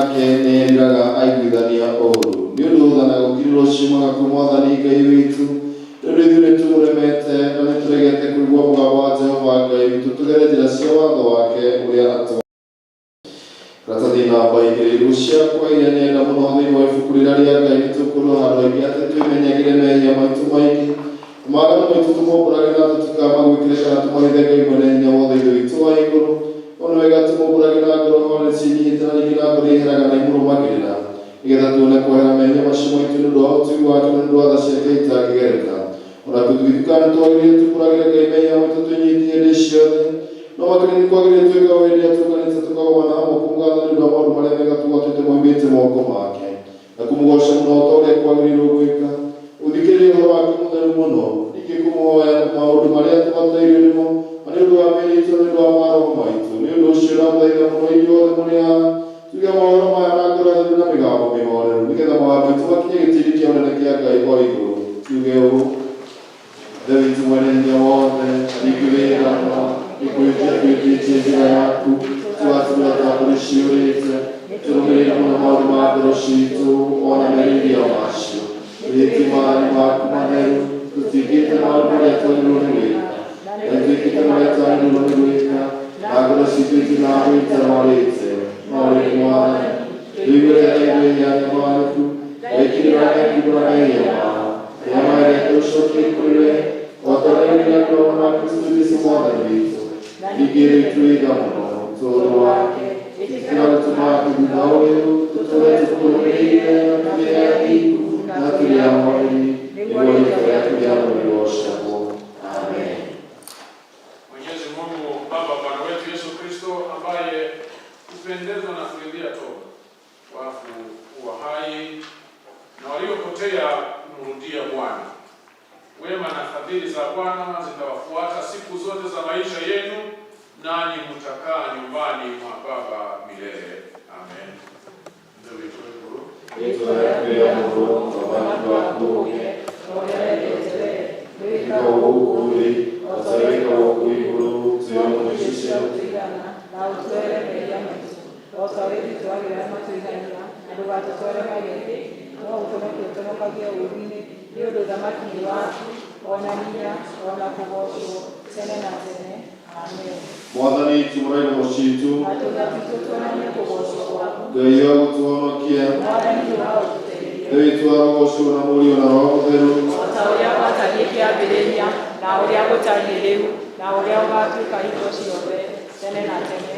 nake nĩeriraga aiguithania ũũru. Nĩ ũndũ tha na gũkirĩrwo ciumaga kwĩ Mwathani Ngai witũ, nĩ ũndũ ithuĩ nĩtũmũremete na nĩtũregete kũigua mũgambo wa Jehova Ngai witũ tũgere njĩra cia watho wake ũrĩa atwathĩte. Karatathi namba igĩrĩ irũ ciakwa iria nyenda mũno thĩinĩ wa ibuku rĩrĩa rĩa Ngai nĩ tũkũrwo handũ haingĩ atĩ twĩmenyagĩre mehia maitũ maingĩ na maganu maitũ tũmombũrage na tũtikamagwĩkĩre kana tũmahithe Ngai mwene hinya wothe Ithe witũ wa igũrũ. No nĩ wega tũmombũrage na ngoro hore ciĩnyihĩte na ningĩ na ngoro iheraga na imũrũmagĩrĩra nĩgetha tuone kwehera mehia macio maitũ nĩ ũndũ wa ũtugi wake na nĩ ũndũ wa tha ciake itangĩgereka. Ona gũtuĩka nĩ twagĩrĩire tumbũragĩre Ngai mehia maitũ twĩnyihĩtie hĩndĩ ciothe, no makĩria nĩ kwagĩrĩire twĩka ũũ hĩndĩ ĩrĩa tũnganĩte tũkagomana hamwe kũmũgatha nĩ ũndũ wa maũndũ marĩa mega tũgwatĩte moimĩte moko make, na kũmũgooca mũno o ta ũrĩa kwagĩrĩirwo gwĩka, gũthikĩrĩria ũhoro wake mũtheru mũno, ningĩ kũmũhoya maũndũ marĩa tũbatairio nĩmo, na nĩ ũndũ wa mĩĩrĩ itũ na nĩ ũndũ wa maroho maitũ. Nĩ ũndũ ũcio ndamũthaitha mũno inyuothe mũrĩ haha, tuge maũhoro maya na ngoro theru na mĩgambo mĩhoreru, nĩgetha mahoya maitũ makinye gĩtĩ-inĩ kĩa ũnene kĩa Ngai o igũrũ. Tuge ũũ, Ithe witũ mwene hinya wothe, na ningĩ wĩ tha mũno, nĩ kwĩhĩtia twĩhĩtĩtie njĩra yaku, tũgatigĩra ta mbũri ciũrĩte, tũrũmĩrĩire mũno maũndũ ma ngoro ciitũ, o na merirĩria macio. Twĩhĩtie maathani maku matheru, tũtiĩkĩte maũndũ marĩa twagĩrĩirwo nĩ gwĩka, na nĩtwĩkĩte marĩa twagĩrĩirwo nĩ gwĩka, na ngoro ciitũ itinagwĩtarwarĩte. No rĩrĩ, Mwathani, tũiguĩre tha ithuĩ nyamarĩku, na wĩkirĩra na mehia mao, arĩa magerete ũcokie kũrĩ we, o ta ũrĩa wĩrĩga kũrogwo na Kristo Jesu Mwathani witũ. Ningĩ rĩu twĩ tha mũno tondũ wake, ĩtĩkĩra gũtũma atĩ thutha ũyũ tũtũũre tũkũrũmĩrĩire na tũrĩ athingu na tũrĩ ahoreri, nĩguo rĩĩtwa rĩaku rĩamũre rĩgoocagwo. Amen. Mwenyezi Mungu Baba Bwana wetu Yesu Kristo ambaye hupendezwa na kuridhia toba, wafu kuwa hai na waliopotea kumrudia Bwana. Wema na fadhili za Bwana zitawafuata siku zote za maisha yenu, nanyi mtakaa nyumbani mwa Baba milele. Amen. Ndio wito wetu. Rĩĩtwa rĩaku rĩamũrwo, ũthamaki waku ũũke, ũrĩa wendete wee, wĩkagwo gũkũ thĩ o ta ũrĩa wĩkagwo kũu igũrũ. Tũhe ũmũthĩ irio cia gũtũigana, na ũtuohere mehia maitũ, o ta ũrĩa ithuĩ tuohagĩra arĩa matwĩhagia, na ndũgatũtware magerio-inĩ, no ũtũhonokie ũtũhonokagie ũũru-inĩ, nĩ ũndũ ũthamaki nĩ waku, o na hinya, o na kũgoocwo, tene na tene. Amen. Mwathani tumũra iromo ciitũ, Na tũnua twitũ tuonanie kũgoocwo gwaku. Ngai wa gũtũhonokia, Mwathani tũũra ũtũteithie. Ithe witũ arogocwo na Mũriũ na Roho Mũtheru, O ta ũrĩa gwatariĩ kĩambĩrĩria, na ũrĩa gũtariĩ rĩu, na ũrĩa gũgaatuĩka hingo ciothe, tene na tene.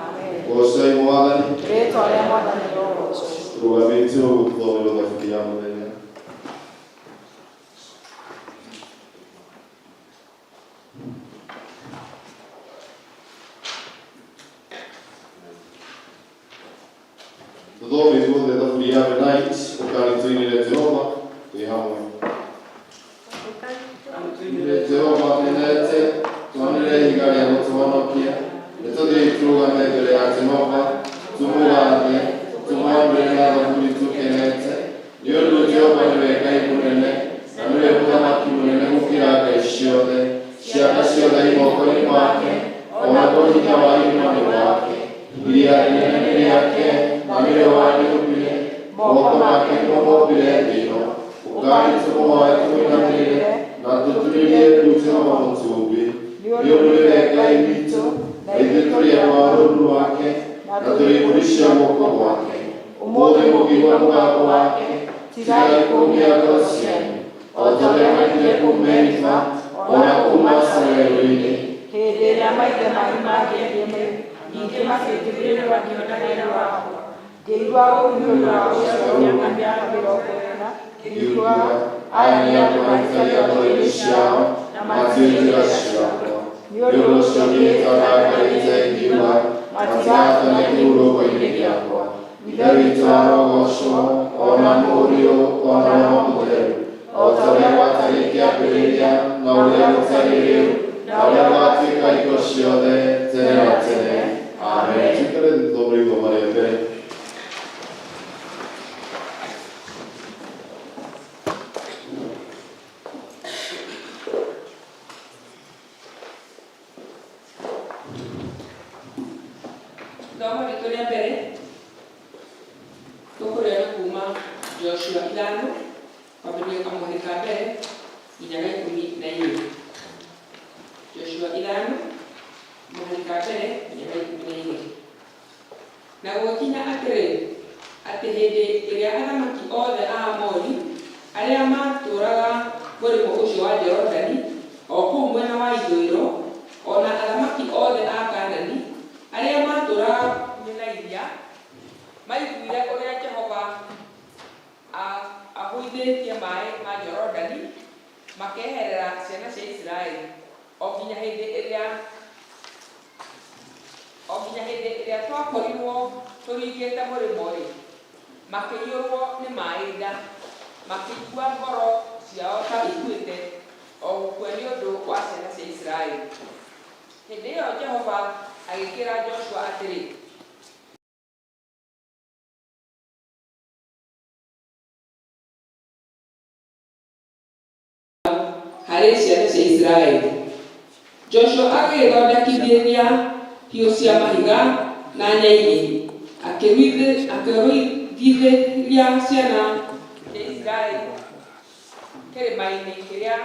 Amen. Goocai Mwathani. Rĩĩtwa rĩa Mwathani rĩrogoocwo. Tũrũgamĩte ũguo tũthomerwo thaburi ya mũthenya. Tũthome ithuothe thaburi ya Benait, ũkani tũinĩre Jehova twĩ hamwe. Tũinĩre Jehova tũinete, twanĩrĩre ihiga rĩa gũtũhonokia. Nĩtũthiĩi tũrũgame mbere ya Jehova, tũmũgathe, tũmwanĩrĩre na thaburi tũkenete. Nĩ ũndũ Jehova nĩwe Ngai mũnene, na nĩwe Mũthamaki mũnene gũkĩra ngai ciothe. Ciana ciothe i moko-inĩ make, o naguo hinya wa irĩma nĩ wake. Iria inene nĩ rĩake, na nĩwe warĩũmbire, moko make nĩmo mombire thĩ ĩno. Ũkai tũmũhoe tũmũinamĩrĩre, na tũturĩrie ndu Jehova Mũtũũmbi. Nĩ ũndũ nĩwe Ngai witũ, na ithuĩ tũrĩ andũ a rũũru rwake, na tũrĩ mbũri cia guoko gwake. Ũmũthĩ mũngĩigua mũgambo wake, tigai kũũmia ngoro cianyu, o ta ũrĩa mwekire kũu Meriba, o na kũu Masa werũ-inĩ. Hĩndĩ ĩrĩa maithe manyu maangeririe, ningĩ makĩnjugĩrĩra ngĩona wĩra wakwa. Ngĩigua ũũru nĩ ũndũ wa gũciarwo na mĩaka 40, ngiuga, Aya nĩ andũ mahĩtagia ngoro-inĩ ciao, na matiũĩ njĩra ciakwa. Nĩ ũndũ ũcio ngĩĩhĩta ndakarĩte, ngiuga, Matigatoonya kĩhurũko-inĩ gĩakwa. Ithe witũ arogoocwo, o na Mũriũ, o na Roho Mũtheru, o ta ũrĩa gwatariĩ kĩambĩrĩria, na ũrĩa gũtariĩ rĩu, na ũrĩa gũgaatuĩka hingo ciothe, tene na tene. Amen. Tuikare thĩ tũthome ithoma rĩa mbere. Ithomo ritũ rĩa mbere Tũkũrĩona kuma Joshua 5 kwambĩrĩria kamũhari ka mbere nginya ga 12. Joshua 5 mũhari ka mbere nginya ga 12. Na gũgĩkinya atĩrĩ, atĩ hĩndĩ ĩrĩa athamaki othe a Amori arĩa maatũũraga mũrĩmo ũcio wa Jorodani, o kũu mwena wa ithũĩro, o na athamaki othe a Kaanani arĩa maatũũraga hakuhĩ na iria, maiguire ũrĩa Jehova ahũithĩtie maĩ ma Jorodani makeherera ciana cia Isiraeli, o nginya hĩndĩ ĩrĩa twakorirũo tũringĩte mũrĩmo-rĩ, makĩiyũrũo nĩ maĩ nda, makĩigua ngoro ciao ta ikuĩte o gũkua nĩ ũndũ wa ciana cia Isiraeli. Hĩndĩ ĩyo Jehova agĩkĩĩra Joshua atĩrĩ, harĩ ciana cia Isiraeli. Joshua agĩgĩthondekithĩria hiũ cia mahiga na nyaigĩ, akĩruithĩria ciana cia Isiraeli kĩrĩma-inĩ kĩrĩa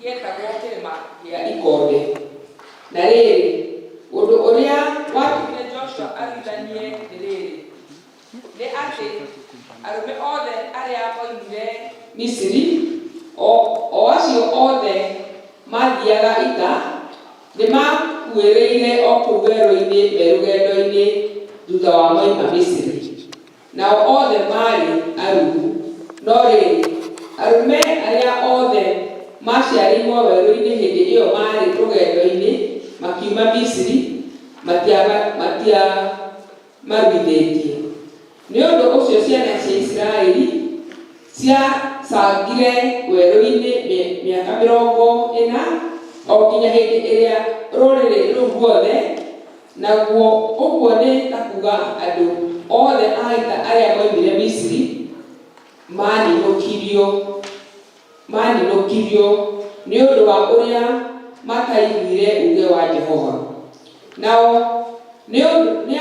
gĩetagwo kĩrĩma gĩa ikonde. Na rĩrĩ, ũndũ ũrĩa watũmire Joshua aruithanie nĩ rĩrĩ, nĩ atĩ arũme othe arĩa moimire Misiri, o acio othe maathiaga ita, nĩmakuĩrĩire o kũu werũ-inĩ me rũgendo-inĩ thutha wa moima Misiri. Nao othe maarĩ aruu. No rĩrĩ, arũme arĩa othe maaciarĩirwo werũ-inĩ hĩndĩ ĩyo maarĩ rũgendo-inĩ makiuma Misiri matiamaruithĩtie. Nĩ ũndũ ũcio ciana cia Isiraeli ciacangire werũ-inĩ mĩaka 40, o nginya hĩndĩ ĩrĩa rũrĩrĩ rũu ruothe, naguo ũguo nĩ ta kuuga andũ othe a ita arĩa moimire Misiri, maaninũkirio nĩ ũndũ wa ũrĩa mataiguire uuge wa Jehova. Nao nĩ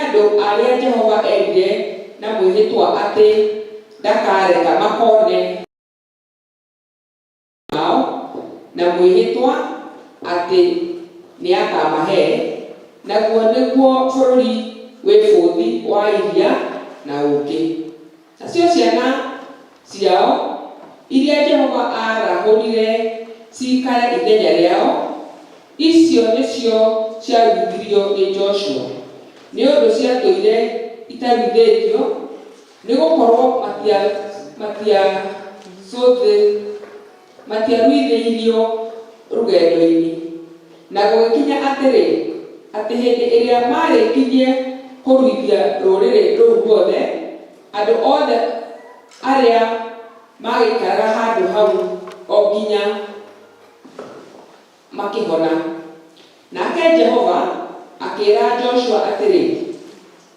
andũ arĩa Jehova erire na mwĩhĩtwa atĩ ndakareka makone mao, na mwĩhĩtwa atĩ nĩakamahe, naguo nĩguo bũrũri wĩ bũthi wa iria na ũũkĩ. Nacio ciana ciao iria Jehova aarahũrire ciikare ithenya rĩao, icio nĩcio ciaruithirio nĩ Joshua, nĩ ũndũ ciatũire itaruithĩtio, nĩ gũkorũo matiaruithĩirio rũgendo-inĩ. Na gũgĩkinya atĩrĩ, atĩ hĩndĩ ĩrĩa maarĩkirie kũruithia rũrĩrĩ rũu ruothe, andũ othe arĩa magĩikaraga handũ hau o nginya makĩhona. Nake Jehova akĩĩra Joshua atĩrĩ,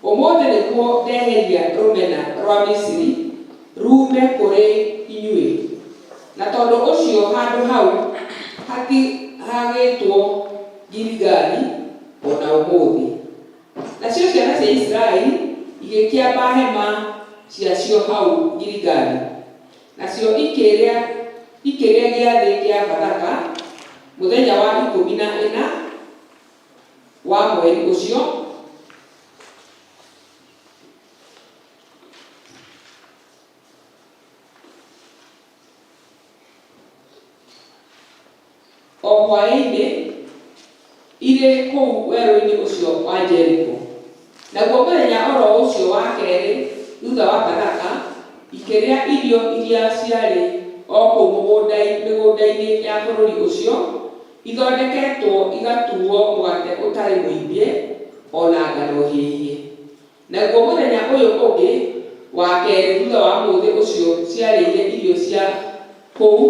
ũmũthĩ nĩguo ndeheria rũmena rwa Misiri ruume kũrĩ inyuĩ. Na tondũ ũcio handũ hau hatihagĩtwo Giligali o na ũmũthĩ. Nacio ciana cia Isiraeli igĩkĩamba hema ciacio hau Giligali. Nacio ikĩrĩa gĩathĩ kĩa Bathaka mũthenya wa 14 wa mweri ũcio, o hwaĩ-inĩ irĩ kũu werũ-inĩ ũcio wa Jeriko. Naguo mũthenya oro ũcio wa kerĩ thutha wa Bathaka, ikĩrĩa irio iria ciarĩ o kũu mĩgũnda-inĩ ya bũrũri ũcio, ithondeketwo igatuo mũgate ũtarĩ mũimbie, o na ngano hĩhie. Naguo mũthenya ũyũ ũngĩ wa kerĩ thutha wa mũthĩ ũcio ciarĩire irio cia kũu,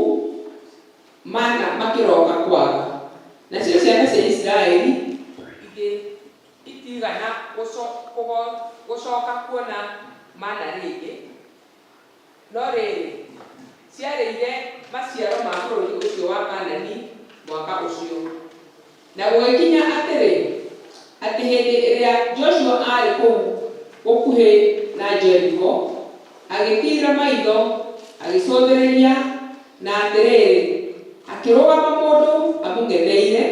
mana makĩroka kwaga. Nacio ciana cia Isiraeli itigana gũcoka kuona mana rĩngĩ, no rĩrĩ, ciarĩire maciaro ma bũrũri ũcio wa Kaanani mwaka ũcio. Na gũgĩkinya atĩrĩ, atĩ hĩndĩ ĩrĩa Joshua aarĩ kũu Gũkuhĩ na Jeriko, agĩtiira maitho, agĩcũthĩrĩria, na atĩrĩrĩ, akĩrũgama mũndũ amũng'etheire,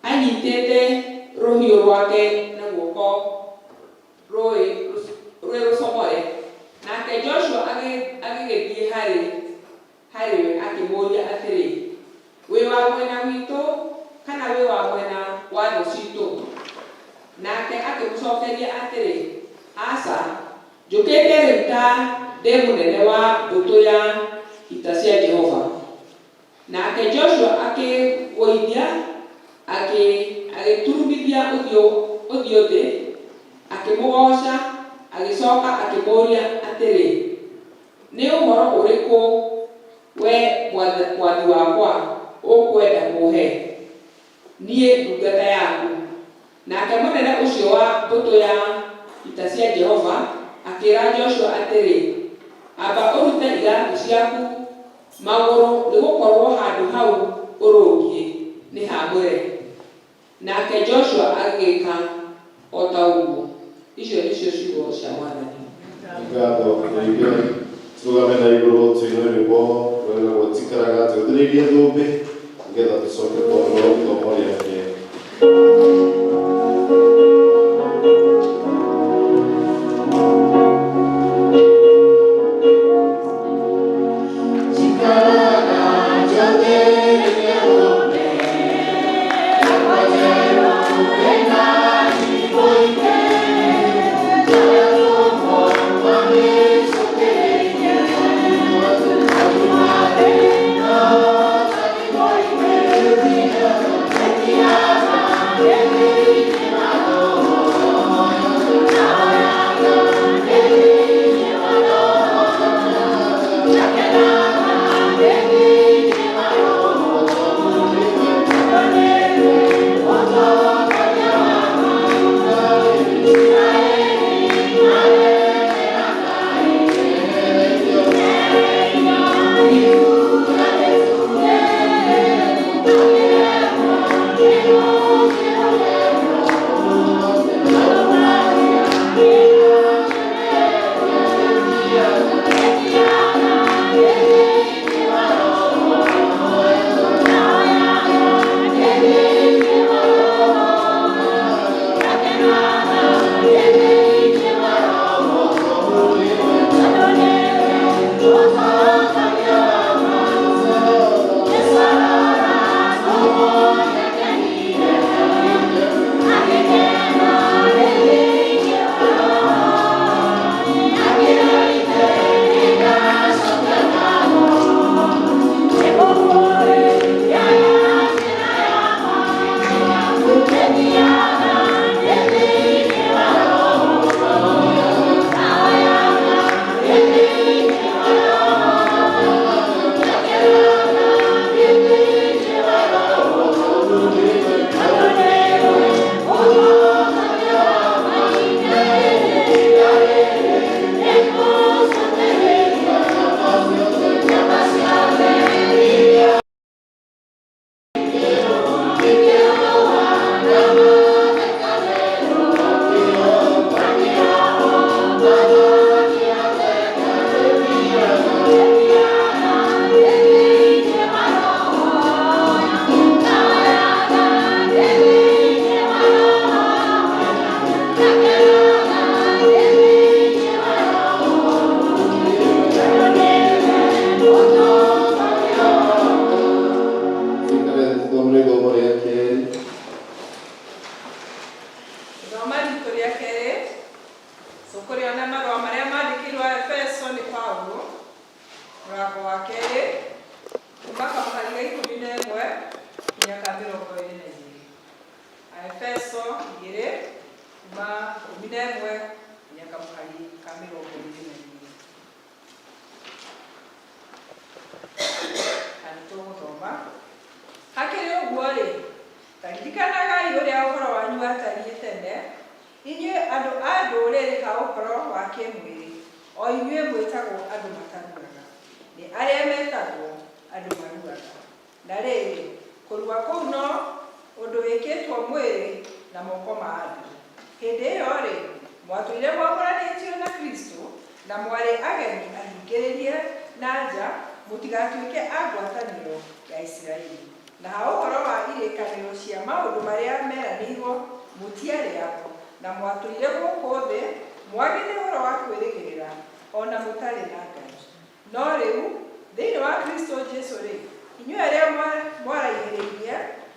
anyitĩte rũhiũ rwake na guoko rũĩ rwĩ rũcomore. Nake Joshua agĩgĩthiĩ harĩ we akĩmũũria atĩrĩ, "Wĩ wa mwena witũ kana wĩ wa mwena wa thũ ciitũ?" Nake akĩmũcookeria atĩrĩ, "Aca, njũkĩte rĩu ta ndĩ mũnene wa mbũtũ ya ita cia Jehova." Nake Joshua akĩgũithia, agĩturumithia ũthiũ thĩ, akĩmũgooca, agĩcooka akĩmũũria atĩrĩ, "Nĩ ũhoro ũrĩkũ, wee mwathi wakwa, ũkwenda kũũhe, niĩ ndungata yaku?" Nake mũnene ũcio wa mbũtũ ya ita cia Jehova akĩĩra Joshua atĩrĩ, "Amba ũrute iraatũ ciaku magũrũ, nĩgũkorwo handũ hau ũrũngiĩ nĩ haamũre." Nake Joshua agĩĩka o ta ũguo. Icio nĩcio ciugo cia Mwathani. Ngatho nĩ Ngai. Tũrũgame na igũrũ tũine rwĩmbo rwĩragwo Tikaraga tũthĩrĩirie thũmbĩ nĩgetha tũcoke twamũre ithomo rĩake. Tuikare tũthomere ithomo rĩa kerĩ. Ithoma ritũ rĩa kerĩ tũkũrĩona marũa marĩa mandĩkĩirwo Efeso nĩ Paulo, mũrango wa kerĩ kuma kamũhari ga 11 nginya ka 22. Aefeso 2 kuma 11 nginya kamũhari ka 22. Na nĩtũgũthoma. Hakĩrĩ ũguo-rĩ, ta ririkanagai ũrĩa ũhoro wanyu watariĩ tene, inyuĩ andũ a ndũrĩrĩ ha ũhoro wa kĩĩmwĩrĩ, o inyuĩ mwĩtagwo andũ mataruaga, nĩ arĩa metagwo andũ maruaga. Na rĩrĩ, kũrua kũu no ũndũ wĩkĩtwo mwĩrĩ na moko ma andũ. Hĩndĩ ĩyo-rĩ, Mwatũire mwamũranĩtio na Kristũ na mwarĩ ageni ahingĩrĩrie na nja mũtigatuĩke a ngwatanĩro ya Isiraeli. Na ha ũhoro wa irĩkanĩro cia maũndũ marĩa meranĩirwo mũtiarĩ ao, na mwatũire gũkũ thĩ mwagĩte ũhoro wa kwĩrĩgĩrĩra o na mũtarĩ na Ngai. No rĩu thĩinĩ wa Kristũ Jesũ-rĩ, inyuĩ arĩa mwaraihĩrĩirie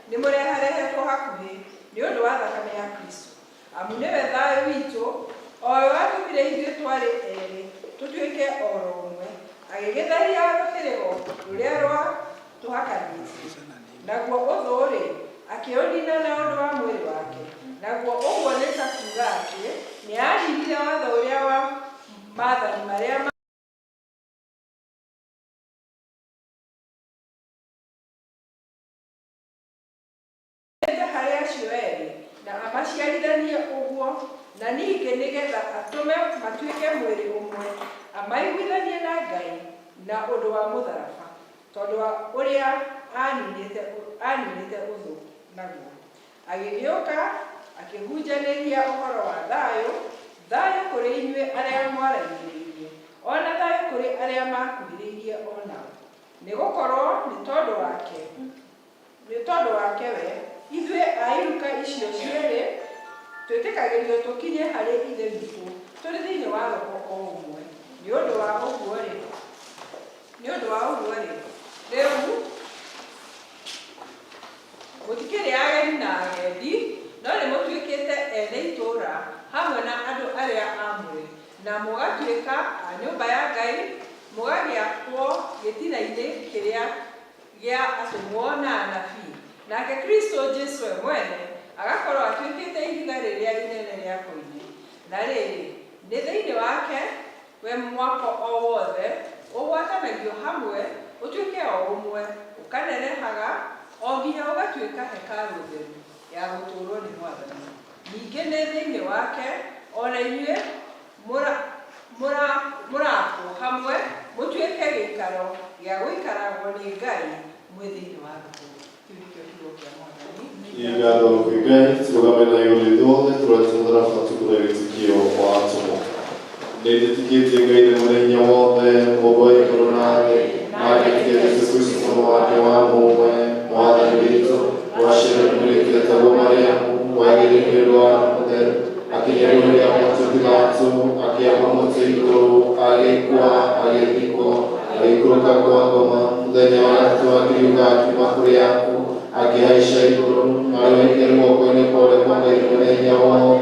nĩmũreharehetwo hakuhĩ nĩ ũndũ wa thakame ya Kristũ. Amu nĩwe thayũ witũ, o we watũmire ithuĩ twarĩ erĩ tũtuĩke o ro ũmwe, agĩgĩtharia rũtĩrĩgo rũrĩa rwatũhakanĩtie. Naguo ũthũ-rĩ, akĩũnina na ũndũ wa mwĩrĩ wake. Naguo ũguo nĩ ta kuuga atĩ nĩaaninire watho ũrĩa wa maathani marĩa moimĩte harĩ acio erĩ, na amaciarithanie ũguo, na ningĩ nĩ getha atũme matuĩke mwĩrĩ ũmwe, amaiguithanie na Ngai na ũndũ wa mũtharaba, tondũ wa ũrĩa aaninĩte ũthũ naguo. Agĩgĩũka akĩhunjanĩria ũhoro wa thayũ, thayũ kũrĩ inyuĩ arĩa mwaraihĩrĩirie, o na thayũ kũrĩ arĩa maakuhĩrĩirie o nao. Nĩ gũkorũo nĩ tondũ wake we, ithuĩ a iruka icio cierĩ twĩtĩkagĩrio tũkinye harĩ Ithe witũ tũrĩ thĩinĩ wa Roho o ũmwe. Nĩ ũndũ wa ũguo-rĩ, rĩu mũtikĩrĩ ageni na agendi, no nĩmũtuĩkĩte ene itũũra hamwe na andũ arĩa aamũre, na mũgatuĩka a nyũmba ya Ngai, mũgagĩakwo gĩtina-inĩ kĩrĩa gĩa atũmwo na anabii, nake Kristũ Jesũ we mwene agakorwo atuĩkĩte ihiga rĩrĩa inene rĩa koine. Na rĩrĩ, nĩ thĩinĩ wake we mwako o wothe ũgwatanagio hamwe ũtuĩke o ũmwe, ũkanenehaga o nginya ũgatuĩka hekarũ theru ya gũtũũrwo nĩ Mwathani. Ningĩ nĩ thĩinĩ wake o na inyuĩ mũraakwo hamwe mũtuĩke gĩikaro gĩa gũikaragwo nĩ Ngai mwĩ thĩinĩ wa Roho. Kĩu nĩkĩo kiugo kĩa Mwathani. Nĩ ngatho kwĩ Ngai. Tũrũgame na igũrũ ithuothe tũrorete mũtharaba tũkũre wĩtĩkio wa atũmwo. Nĩ njĩtĩkĩtie Ngai nĩ mwene hinya wothe, Mũmbi wa igũrũ na thĩ, na ngetĩkia Jesũ Kristũ Mũrũ wake wa mũmwe, Mwathani witũ, waciarirwo nĩ mũirĩtu wetagwo Mariamu, wagĩrĩire nĩ ũndũ wa Roho Mũtheru, akĩnyarirwo hĩndĩ ya Pontio Pilato, akĩambwo mũtĩ igũrũ, agĩkua, agĩthikwo, agĩikũrũka kwa ngoma, mũthenya wa gatatũ akĩriũka akiuma kũrĩ akuũ, akĩhaica igũrũ, na rĩu aikare guoko-inĩ kwa ũrĩo kwa Ngai mwene hinya wothe,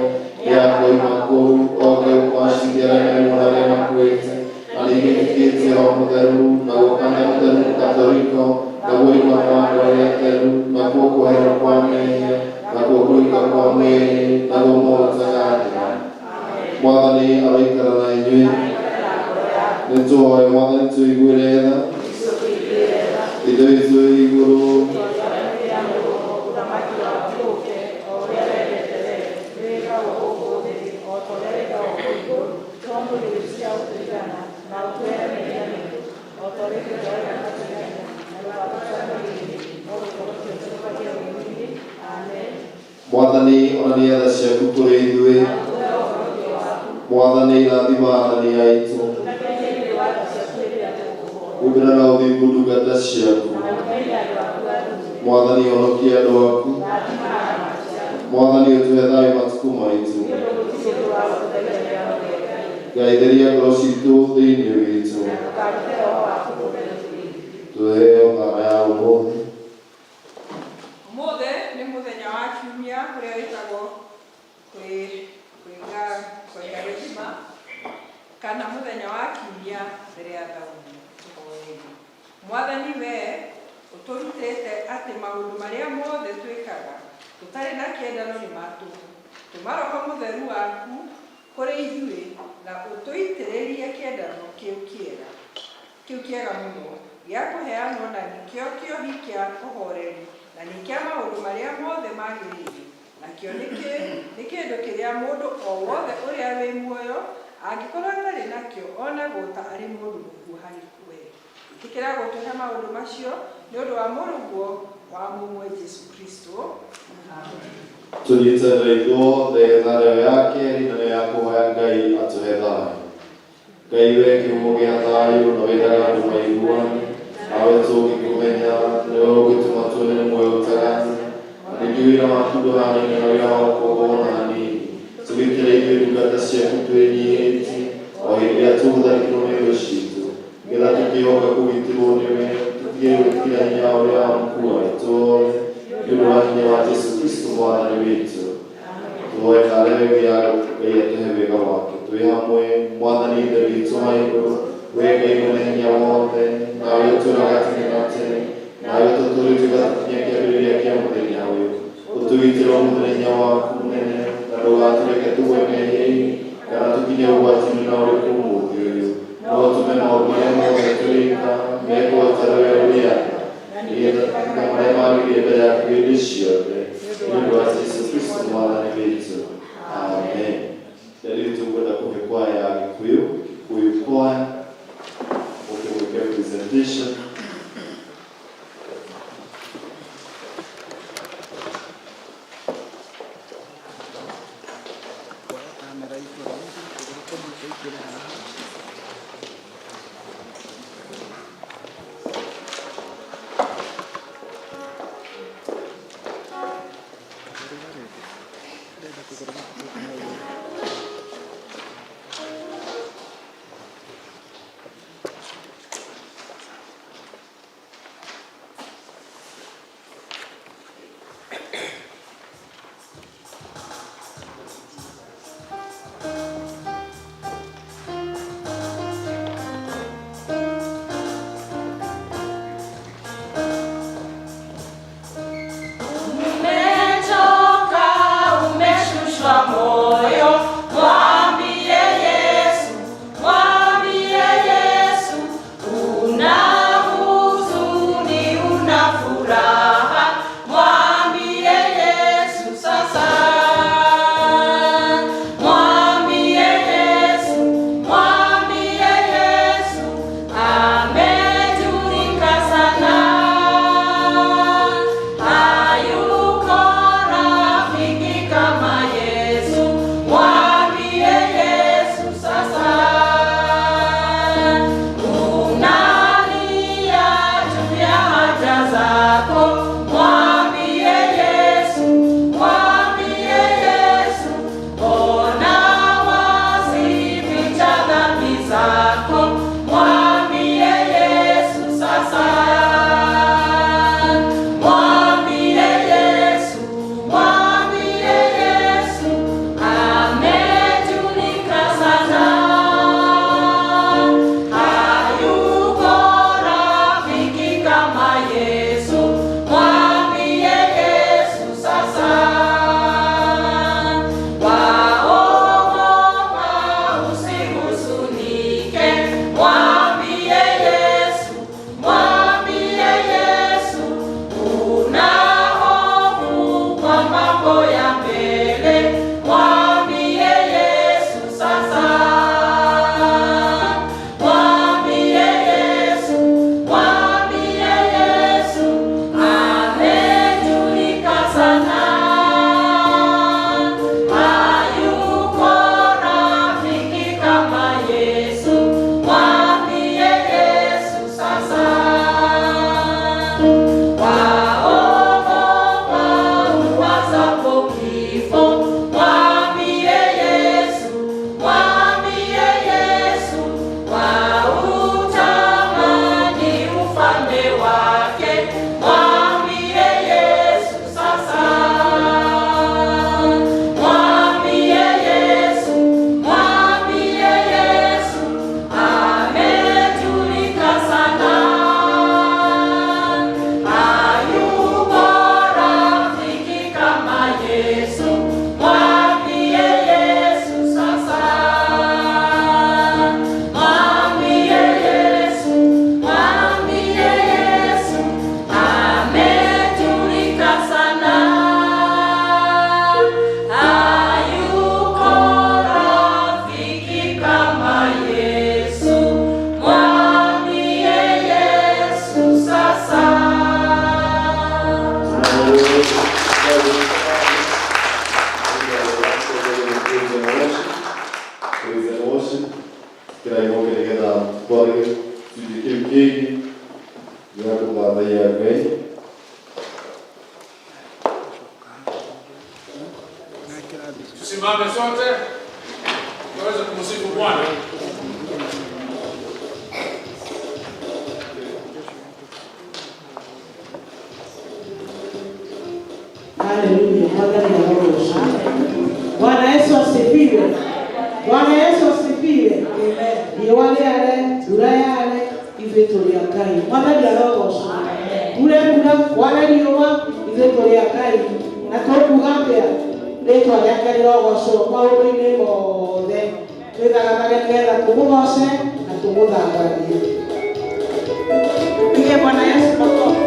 nĩakoima kũu oke gũkacirithia arĩa marĩ muoyo na arĩa makuĩte. Na nĩnjĩtĩkĩtie Roho Mũtheru, naguo kanitha mũtheru Mũkatoriko, naguo ũiguano wa andũ arĩa atheru, nakuo kuoherwo kwa mehia, nakuo kũriũka kwa mwĩrĩ, naguo muoyo ũtagathira. Mwathani aroikara na inyuĩ. Nĩtũhoe Mwathani tũiguĩre tha. Ithe witũ wĩ igũrũ, Ũthamaki waku ũũke, o ũrĩa wendete wee, wĩkagwo gũkũ thĩ o ta ũrĩa wĩkagwo kũu igũrũ. Tũhe ũmũthĩ irio cia gũtũigana, na ũtuohere mehia maitũ, o ta ũrĩa ithuĩ twohagĩra arĩa matwĩhagia, na ndũgatũtware magerio-inĩ, no ũtũhonokie ũtũhonokie ũũru-inĩ. Amen. Mwathani onania tha ciaku kũrĩ ithuĩ. Na ũtũhe ũhonokio waku. Mwathani rathima athani aitũ. Tũteithie nĩ ũndũ wa tha ciaku hĩndĩ ĩrĩa tũgũkũhoya. Humbĩra na ũthingu ndungata ciaku. Na ũteithie andũ aku athuure. Mwathani honokia andũ aku. Rathima aramaati aku. Mwathani ũtũhe thayũ matukũ maitũ. Nĩ ũndũ gũtirĩ ũndũ wa gũtũthaithanĩra mũthenya. Ngai theria ngoro citũ thĩinĩ witũ. Na ndũkarute roho waku mũtheru Tũheo thara ya ũmũthĩ. Ũmũthĩ nĩ mũthenya wa kiumia ũrĩa wĩtagwo kwĩga kwenga gĩthima kana mũthenya wa kiumia mbere ya thauni. Tũhoei. Mwathani we ũtũrutĩte atĩ maũndũ marĩa mothe twĩkaga tũtarĩ na kĩendano nĩ ma tũhũ. Tũma Roho Mũtheru waku kũrĩ ithuĩ na ũtũitĩrĩrie kĩendano kĩu kĩega kĩu kĩega mũno gĩa kũheanwo na nĩkĩo kĩohi kĩa ũhoreri na nĩ kĩa maũndũ marĩa mothe magĩrĩire, nakĩo nĩ kĩndũ kĩrĩa mũndũ o wothe ũrĩa wĩ muoyo angĩkorwo atarĩ nakĩo onagwo ta arĩ mũndũ mũkuũ harĩ we. Ĩtĩkĩra gũtũhe maũndũ macio nĩ ũndũ wa Mũrũguo wa mũmwe Jesũ Kristũ. Amen. Tũnyitanĩre ithuothe tharĩo ya kerĩ na nĩyo ya kũhoya Ngai atũhe thayũ. Ngai we kĩhumo gĩa thayũ na wendaga andũ maiguane, nawe tũngĩkũmenya nĩwe ũngĩtũma tuone muoyo ũtagathira. Na ningĩ wĩra waku ndũhanaine na wĩra wa gũkombo ona hanini. Tũgitĩre ithuĩ ndungata ciaku twĩnyihĩtie o hĩndĩ ĩrĩa tũgũtharĩkĩrwo nĩ thũ citũ, nĩgetha tũkĩhoka kũgitĩrwo nĩwe, tũtige gwĩtigĩra hinya ũrĩa wa mũkua ithuothe, nĩ ũndũ wa hinya wa Jesũ Kristo mwathani witũ. Tũhoe na arĩa ĩngĩ ya Ngai atũhe wega wake. Twĩ hamwe mwathani Ithe witũ wa igũrũ, we Ngai mwene hinya wothe, nawe ũtũũraga tene na tene, nawe ũtũtũũrĩtie ũgatũkinyia kĩambĩrĩria kĩa mũthenya ũyũ. Ũtũgitĩre ũmũthĩ na hinya waku mũnene, na ndũgatũreke tũgwe mehia-inĩ, kana tũkinye ũgwati-inĩ na ũrĩkũ ũmũthĩ ũyũ. No ũtũme maũndũ marĩa mothe tũrĩka mekwo ta ũrĩa ũrĩaga, nĩgetha tũtuĩke marĩa magĩrĩire mbere yaku hĩndĩ ciothe. Nĩ ũndũ wa Jesũ Kristo mwathani witũ. Amen. Rĩu tũkwenda kũhe kwaya ya Gĩkũyũ, Gĩkũyũ choir, ũke gwĩka presentation. Kĩrai mũke nĩgetha tware gĩcunjĩ kĩu kĩngĩ gĩa gũthathaiya Ngai. Tusimame sote tuweze kumsifu Bwana. Haleluya, Mwathani arogocwo. Bwana Yesu asifiwe. Bwana Yesu asifiwe. Riũa rĩare, mbura yare, ithuĩ tũrĩ a Ngai. Mwathani arogocwo. Kure mbura, kware riũa, ithuĩ tũrĩ a Ngai. Na tũkuga atĩa? Rĩtwa rĩake rĩrogocwo maũndũ-inĩ mothe. Twĩthagathage nĩgetha tũmũgoce na tũmũthangarie. Pige Bwana Yesu makofi.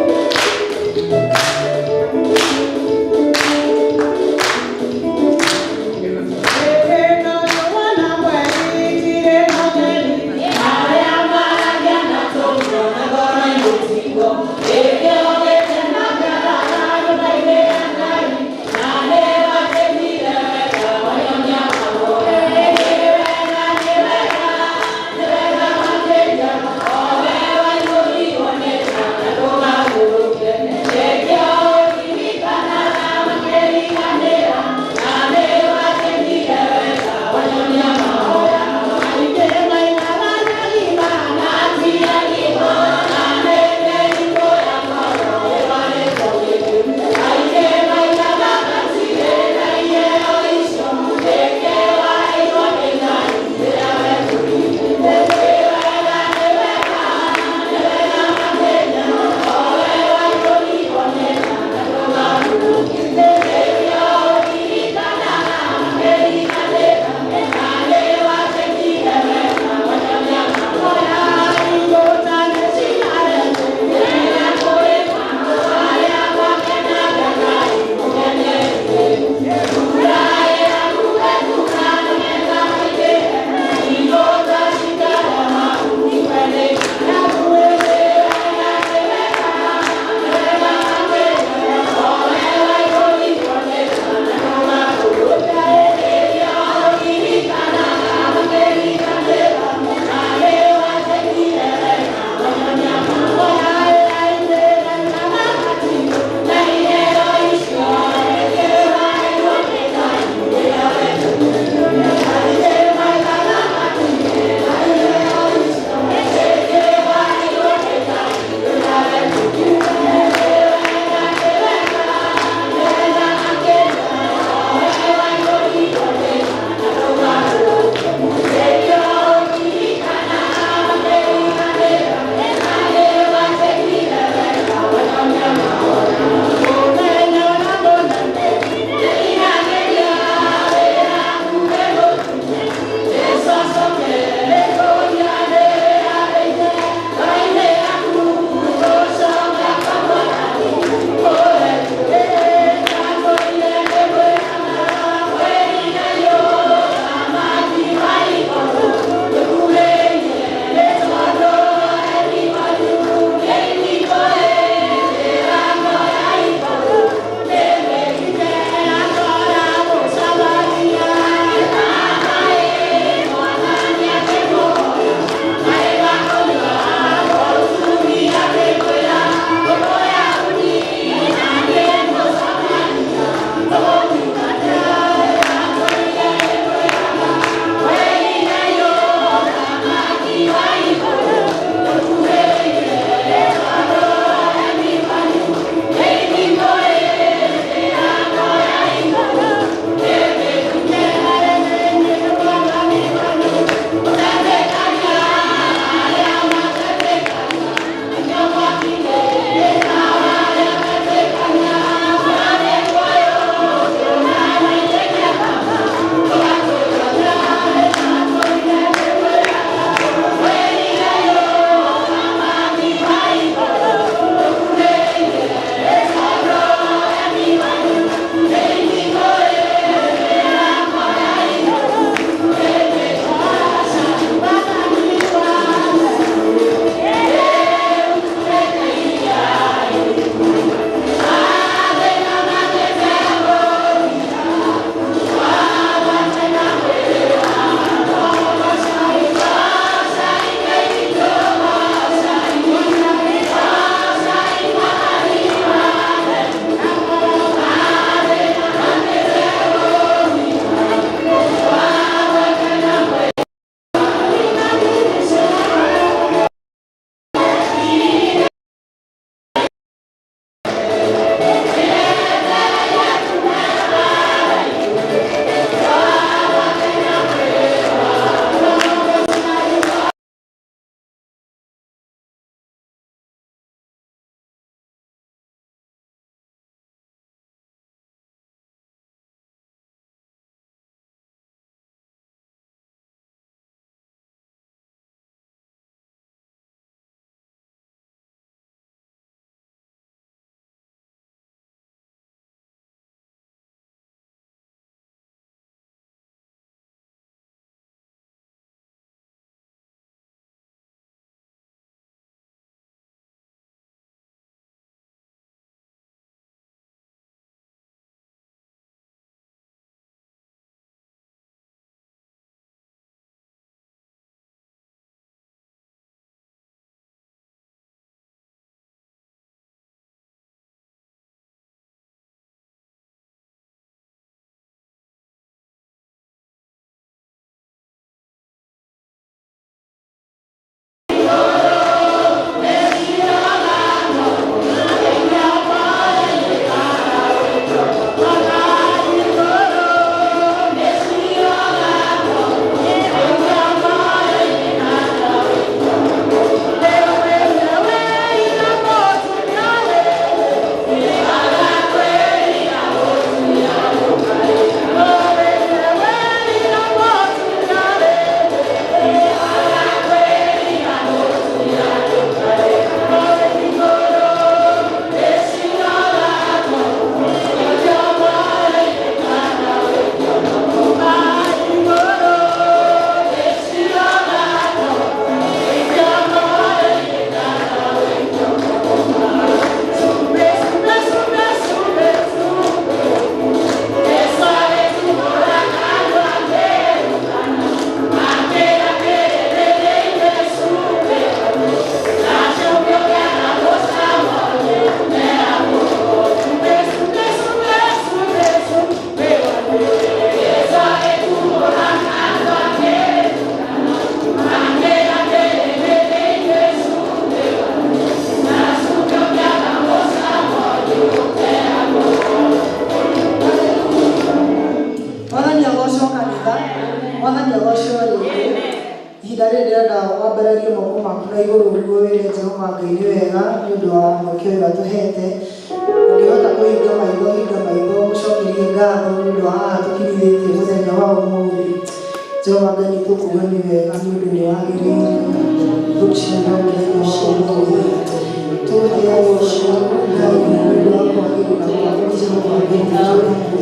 Ndĩrenda wambararie moko maku na igũrũ nĩguo wĩre Jehova Ngai nĩ wega nĩ ũndũ wa mweke ũyũ atũhete. Ũngĩhota kũhinga maitho, hinga maitho, mũcokerie ngatho nĩ ũndũ wa haha tũkinyithĩtie mũthenya wa ũmũthĩ. Jehova Ngai nĩ tũkuga nĩ wega nĩ ũndũ nĩ wagĩrĩire gũcinda mũthenya wa ũmũthĩ. Tũgũtĩa ũcio Ngai nĩ ũndũ wa kwagĩrĩra gwaku Jehova Ngai witũ.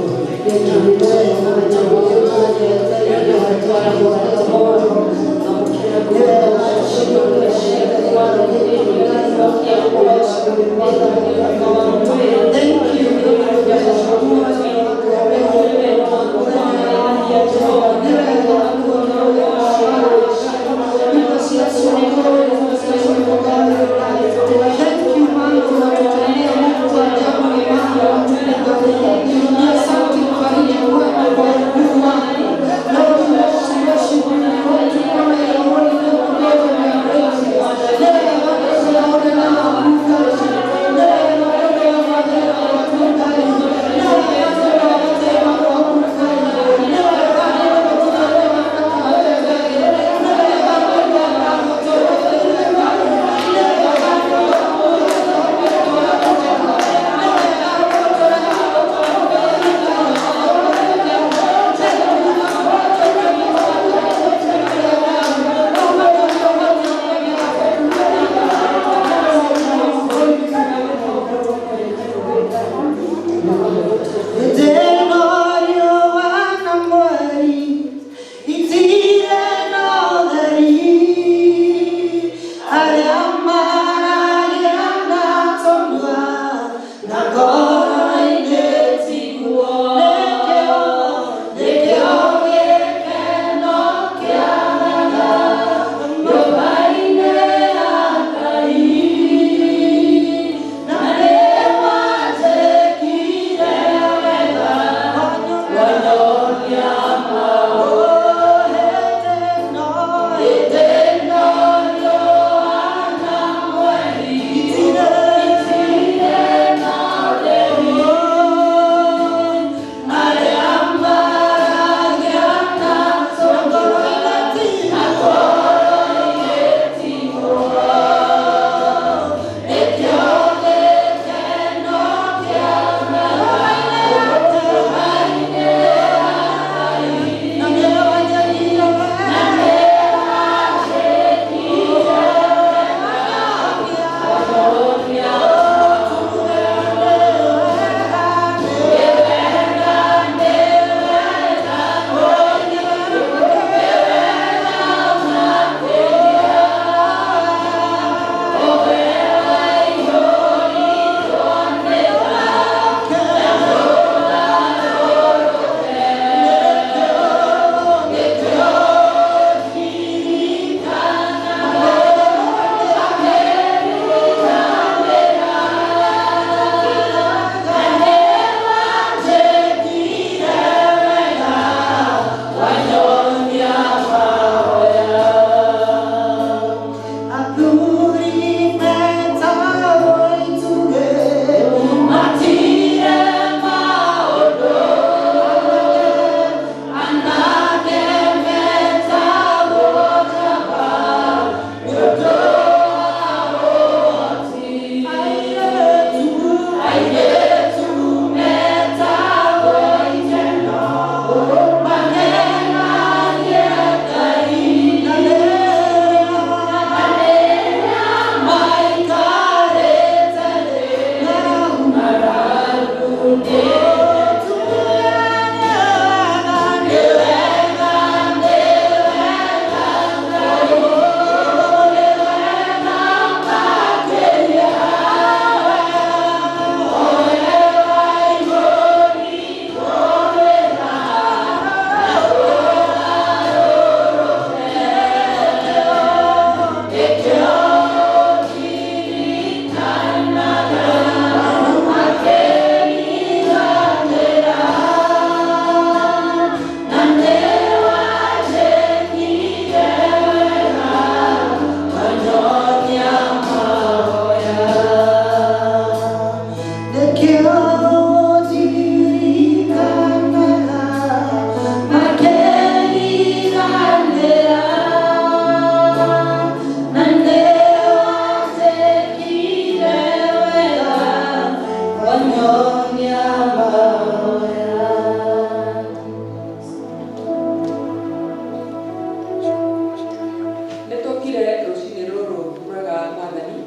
Tũkire rũcinĩ rũrũ rwega Mwathani,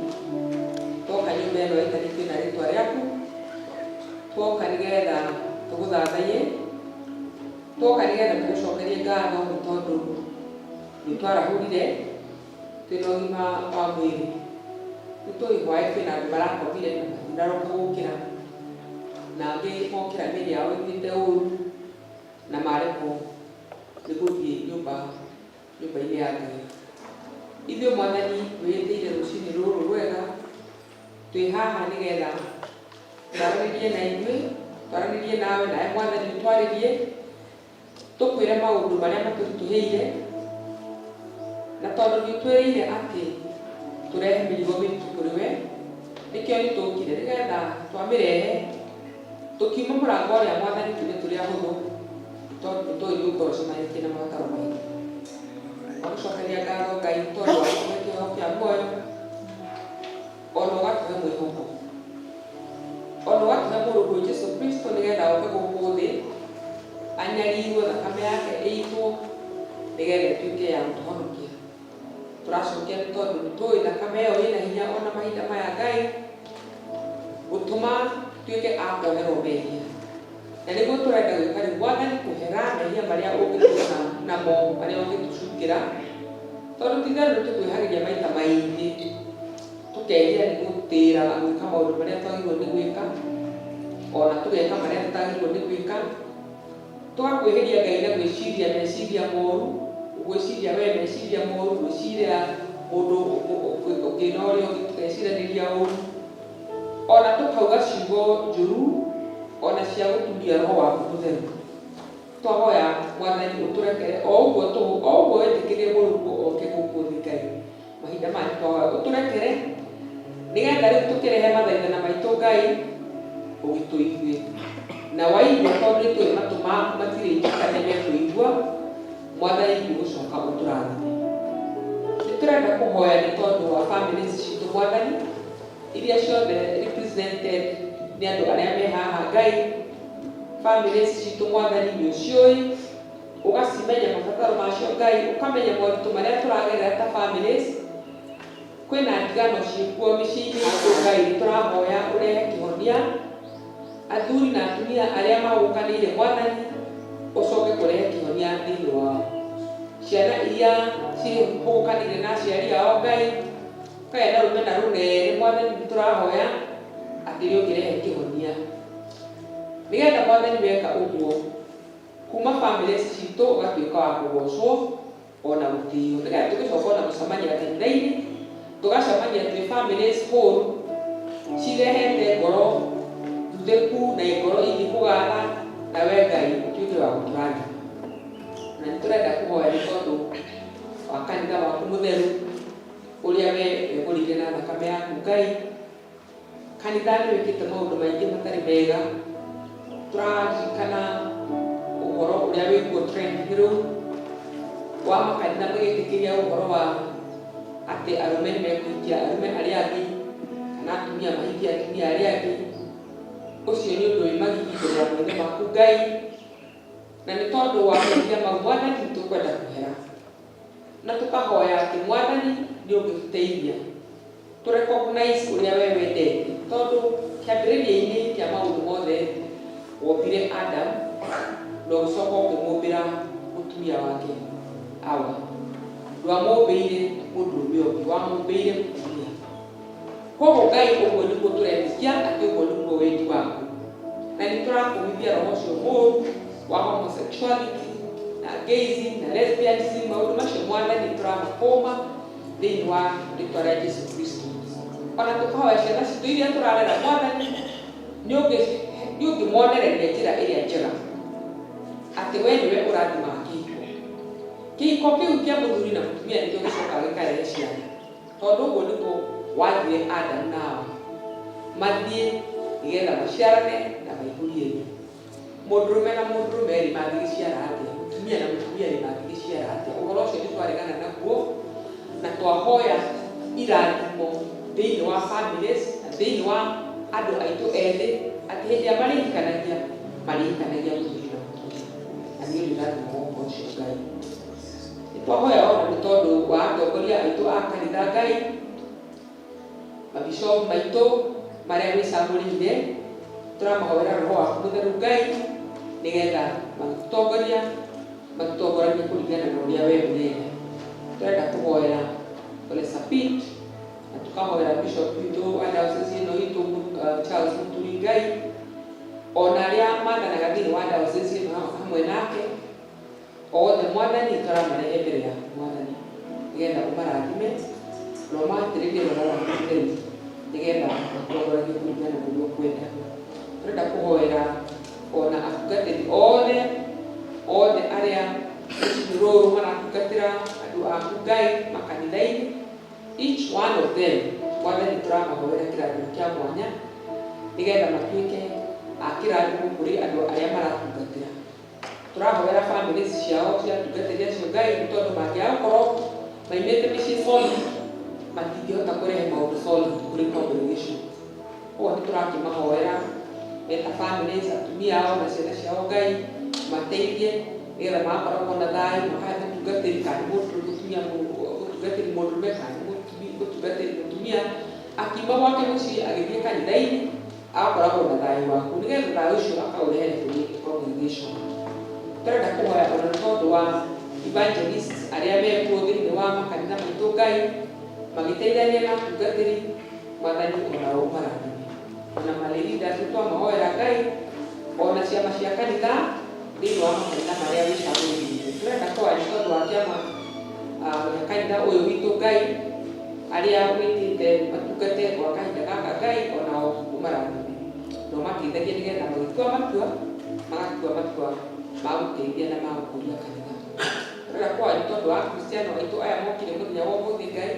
twoka nyũmba ĩno ĩtanĩtio na rĩtwa rĩaku, twoka nĩgetha tũgũthathaiye, twoka nĩgetha tũgũcokerie ngatho nĩ tondũ nĩ twarahũrire twĩna ũgima wa mwĩrĩ. Nĩ tũĩ hwaĩ kwĩna andũ marakomire na matinaroka gũkĩra, na angĩ mokĩra mĩĩrĩ yao ĩiguĩte ũru na maremwo nĩ gũthiĩ nyũmba nyũmba-inĩ ya Ngai. Ithuĩ Mwathani wĩĩtĩire rũcinĩ rũrũ rwega, twĩ haha nĩgetha twaranĩrie na ithuĩ, twaranĩrie nawe, nawe Mwathani ũtwarĩrie, tũkwĩre maũndũ marĩa matũritũhĩire, na tondũ nĩ ũtwĩrĩire atĩ tũrehe mĩrigo mĩritũ kũrĩ we, nĩkĩo nĩ tũkire nĩgetha twamĩrehe tũkiuma mũrango ũrĩa Mwathani tuge tũrĩ ahũthũ, tondũ nĩ tũĩ nĩ ũgũkorwo ũcemanĩtie na mabataro maitũ. Twagũcokeria ngatho Ngai tondũ wa gũtũhe kĩheo kĩa muoyo, ona ũgatũhe mwĩhoko, ona ũgatũhe mũrũguo Jesu Kristo nĩgetha oke gũkũ thĩ anyarirwo, thakame yake ĩitwo nĩgetha ĩtuĩke ya gũtũhonokia. Tũracokia nĩ tondũ nĩ tũĩ thakame ĩyo ĩna hinya ona mahinda maya Ngai gũtũma tuĩke a kuoherwo mehia. Na nĩguo tũrenda gwĩka rĩu Mwathani, kũhera mehia marĩa ũngĩtũona namo, marĩa ũngĩtũcukĩra, tondũ ti itherũ nĩ tũkwĩhagĩria maita maingĩ, tũkehia nĩ gũtĩĩra gwĩka maũndũ marĩa twagĩrĩirwo nĩ gwĩka, ona tũgeka marĩa tũtagĩrĩirwo nĩ gwĩka, tũgakwĩhĩria Ngai na gwĩciria meciria moru, gwĩciria we meciria moru, gwĩciria mũndũ ũngĩ na ũrĩa ũngĩ tũgeciranĩria ũru, ona tũkauga ciugo njũru, ona cia gũturia roho waku mũtheru. Twahoya Mwathani ũtũrekere o ũguo tũhũ, o ũguo wetĩkĩrie mũrũguo oke gũkũ thĩ Ngai. Mahinda maya nĩ twahoya ũtũrekere nĩgetha rĩu tũkĩrehe mathaithana maitũ Ngai ũgĩtũigue. Na waigua tondũ nĩ tũĩ matũ maku matirĩ njĩka nĩ mekũigua, Mwathani ũgũcoka ũtũrathime. Nĩ tũrenda kũhoya nĩ tondũ wa families citũ Mwathani, iria ciothe represented nĩ andũ arĩa me haha Ngai. Families citũ Mwathani nĩ ũciũĩ, ũgacimenya mabataro macio Ngai, ũkamenya moritũ marĩa tũragerera ta families. Kwĩna ndigano ciĩkuo mĩciĩ-inĩ itũ Ngai, nĩ tũrahoya ũrehe kĩhonia. Athuri na atumia arĩa mahũkanĩire Mwathani, ũcoke kũrehe kĩhonia thĩinĩ wao. Ciana iria cihũkanĩire na aciari ao Ngai, ũkagĩa na rũmena rũnene Mwathani, nĩ tũrahoya atĩ nĩ ũngĩrehe kĩhonia. Nĩgetha Mwathani weka ũguo, kuma families citũ ũgatuĩka wa kũgocwo ona gũtĩo. Nĩgetha tũgĩcoka ona gũcemania kanitha-inĩ, tũgacemania twĩ families whole, cirehete ngoro thuthĩku na ngoro ingĩkũgatha, na we Ngai ũtuĩke wa gũtũrathima. Na nĩ tũrenda kũhoya nĩ tondũ wa kanitha waku mũtheru, ũrĩa we wegũrĩire na thakame yaku Ngai. Kanitha nĩ wĩkĩte maũndũ maingĩ matarĩ mega. Tũraririkana ũhoro ũrĩa wĩkuo trend rĩu wa makanitha magĩtĩkĩria ũhoro wa atĩ arũme nĩ mekũhikia arũme arĩa angĩ, kana atumia mahikie atumia arĩa angĩ. Ũcio nĩ ũndũ wĩ magigi mbere ya maitho maku Ngai, na nĩ tondũ wa mehia mau Mwathani nĩ tũkwenda kũhera, na tũkahoya atĩ Mwathani nĩ ũngĩtũteithia tũ recognize ũrĩa we wendete, tondũ kĩambĩrĩria-inĩ kĩa maũndũ mothe wombire Adam na ũgĩcoka ũkĩmũmbĩra mũtumia wake Hawa. Ndwamũmbĩire mũndũrũme ũngĩ, wamũmbĩire mũtumia. Koguo Ngai ũguo nĩguo tũretĩkia atĩ ũguo nĩguo wendi waku, na nĩ tũrakũmithia roho ũcio mũũru wa homosexuality na gayism na lesbianism. Maũndũ macio Mwathani nĩ tũramakũma thĩinĩ wa rĩtwa rĩa Jesu Kristo. Ona tũkahoya ciana citũ iria tũrarera Mwathani, nĩ ũngĩmonereria njĩra ĩrĩa njega, atĩ we nĩwe ũrathimaga kĩhiko. Kĩhiko kĩu kĩa mũthuri na mũtumia nĩkĩo gĩcokaga gĩkarehe ciana, tondũ ũguo nĩguo wathire Adamu na Hawa mathiĩ nĩgetha maciarane na maihũrie thĩ. Mũndũrũme na mũndũrũme rĩ mangĩgĩciara atĩa? Mũtumia na mũtumia rĩ mangĩgĩciara atĩa? Ũhoro ũcio nĩ twaregana naguo na twahoya irathimo thĩinĩ wa families na thĩinĩ wa andũ aitũ ethĩ, atĩ hĩndĩ ĩrĩa marĩhikanagia, marĩhikanagia mũthuri na mũtumia, na nĩ ũrĩrathima ũhoro ũcio Ngai. Nĩ Twahoya ona nĩ tondũ wa atongoria aitũ a kanitha Ngai, mabishopu maitũ marĩa wĩcagũrĩire, tũramahoera roho waku mũtheru Ngai nĩgetha magĩtũtongoria matũtongoranie kũringana na ũrĩa we ũrenda. Tũrenda kũhoera Ole Sapit na tũkahoera bishop witũ wa diocese ĩno itũ Charles Mũturi Ngai, ona arĩa mathanaga thĩinĩ wa diocese ĩno hamwe nake othe Mwathani tũramarehe mbere yaku Mwathani nĩgetha ũmarathime na ũmatĩrĩrie roho waku mũtheru nĩgetha matongoragie kũringana na ũrĩa ũkwenda. Tũrenda kũhoera ona atungatĩri othe othe arĩa rũcinĩ rũrũ maratungatĩra andũ aku Ngai makanitha-inĩ, each one of them Mwathani tũramahoera kĩrathimo kĩa mwanya nĩgetha matuĩke a kĩrathimo kũrĩ andũ arĩa maratungatĩra. Tũrahoera famĩlĩ ciao cia atungatĩri acio Ngai nĩ tondũ mangĩaga gũkorwo maimĩte mĩciĩ solid matingĩhota kũrehe maũndũ solid kũrĩ congregation. Koguo nĩ tũrakĩmahoera meta families, atumia ao na ciana ciao Ngai mateithie nĩgetha magakoragwo na thayũ, makahe mũtungatĩri kana nĩ mũtumia mũtungatĩri mũndũrũme kana nĩ mũtungatĩri mũtumia akiuma gwake mũciĩ agĩthiĩ kanitha-inĩ agakoragwo na thayũ waku nĩgetha thayũ ũcio akaũrehere kũrĩ congregation. Tũrenda kũhoya ona nĩ tondũ wa evangelists arĩa mekuo thĩinĩ wa makanitha maitũ Ngai magĩteithania na atungatĩri Mwathani onao ũmarathime. Ona malay leaders nĩ twamahoera Ngai ona ciama cia kanitha thĩinĩ wa makanitha marĩa wĩcagũrĩire. Tũrenda kũhoya nĩ tondũ wa kĩama gĩa kanitha ũyũ witũ Ngai arĩa wĩtĩte matungate gwa kahinda gaka Ngai onao ũmarathime na ũmateithagie nĩgetha magĩtua matua magatua matua ma gũteithia na ma gũkũria kanitha. Tũrenda kũhoya nĩ tondũ wa akristiano aitũ aya mokire mũthenya wa ũmũthĩ Ngai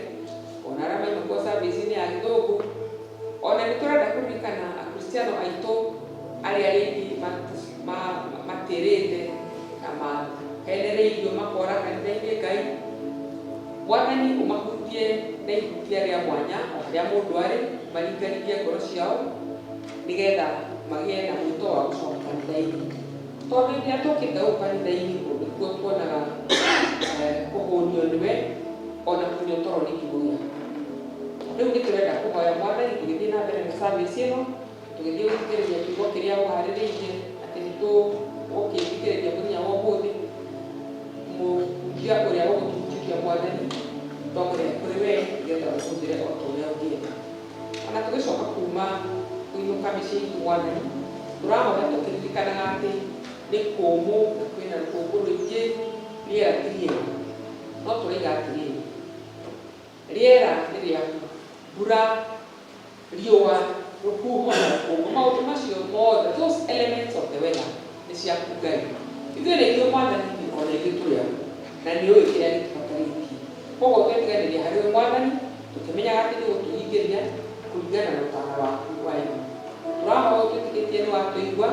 ona arĩa maima kuo service-inĩ ya gĩthũngũ, ona nĩ tũrenda kũririkana akristiano aitũ arĩa rĩngĩ matĩrĩte na mahenereirio makora kanitha-inĩ Ngai Mwathani ũmahutie na ihutia rĩa mwanya o harĩa mũndũ arĩ, maringaringe ngoro ciao nĩgetha magĩe na mwĩto wa gũcoka kanitha-inĩ. Tondũ hĩndĩ ĩrĩa tũkĩte gũkũ kanitha-inĩ nĩkuo tuonaga kũhũnio nĩwe ona kũnyotorwo nĩ kiugo gĩaku. Rĩu nĩ tũrenda kũhoya Mwathani tũgĩthiĩ na mbere na service ĩno, tũgĩthiĩ gũthikĩrĩria kiugo kĩrĩa ũharĩrĩirie atĩ nĩ tũgũkĩthikĩrĩria mũthenya wa ũmũthĩ, mũhunjia ũrĩa ũgũtũhunjĩria Mwathani twamũrehe kũrĩ we nĩgetha ũhũthĩre o ta ũrĩa ũngĩenda. Ona tũgĩcoka kuma kũinũka mĩciĩ itũ Mwathani, tũrahoya tũkĩririkanaga atĩ nĩ kũmũ na kwĩna rũkũngũ rũingĩ, rĩera ti rĩega. No tũraiga atĩrĩrĩ, rĩera nĩ rĩaku, mbura, riũa, rũhuho na rũkũngũ, maũndũ macio mothe, those elements of the weather nĩ ciaku Ngai. Ithuĩ nĩ ithuĩ Mwathani ona ithuĩ tũrĩ aku na nĩ ũĩ kĩrĩa gĩtũbatarĩtie. Koguo twetiganĩria harĩ we Mwathani tũkĩmenyaga atĩ nĩ ũgũtũhingĩria kũringana na ũtana waku wa igũrũ. Tũrahoya ũtwĩtĩkĩtie nĩ watũigua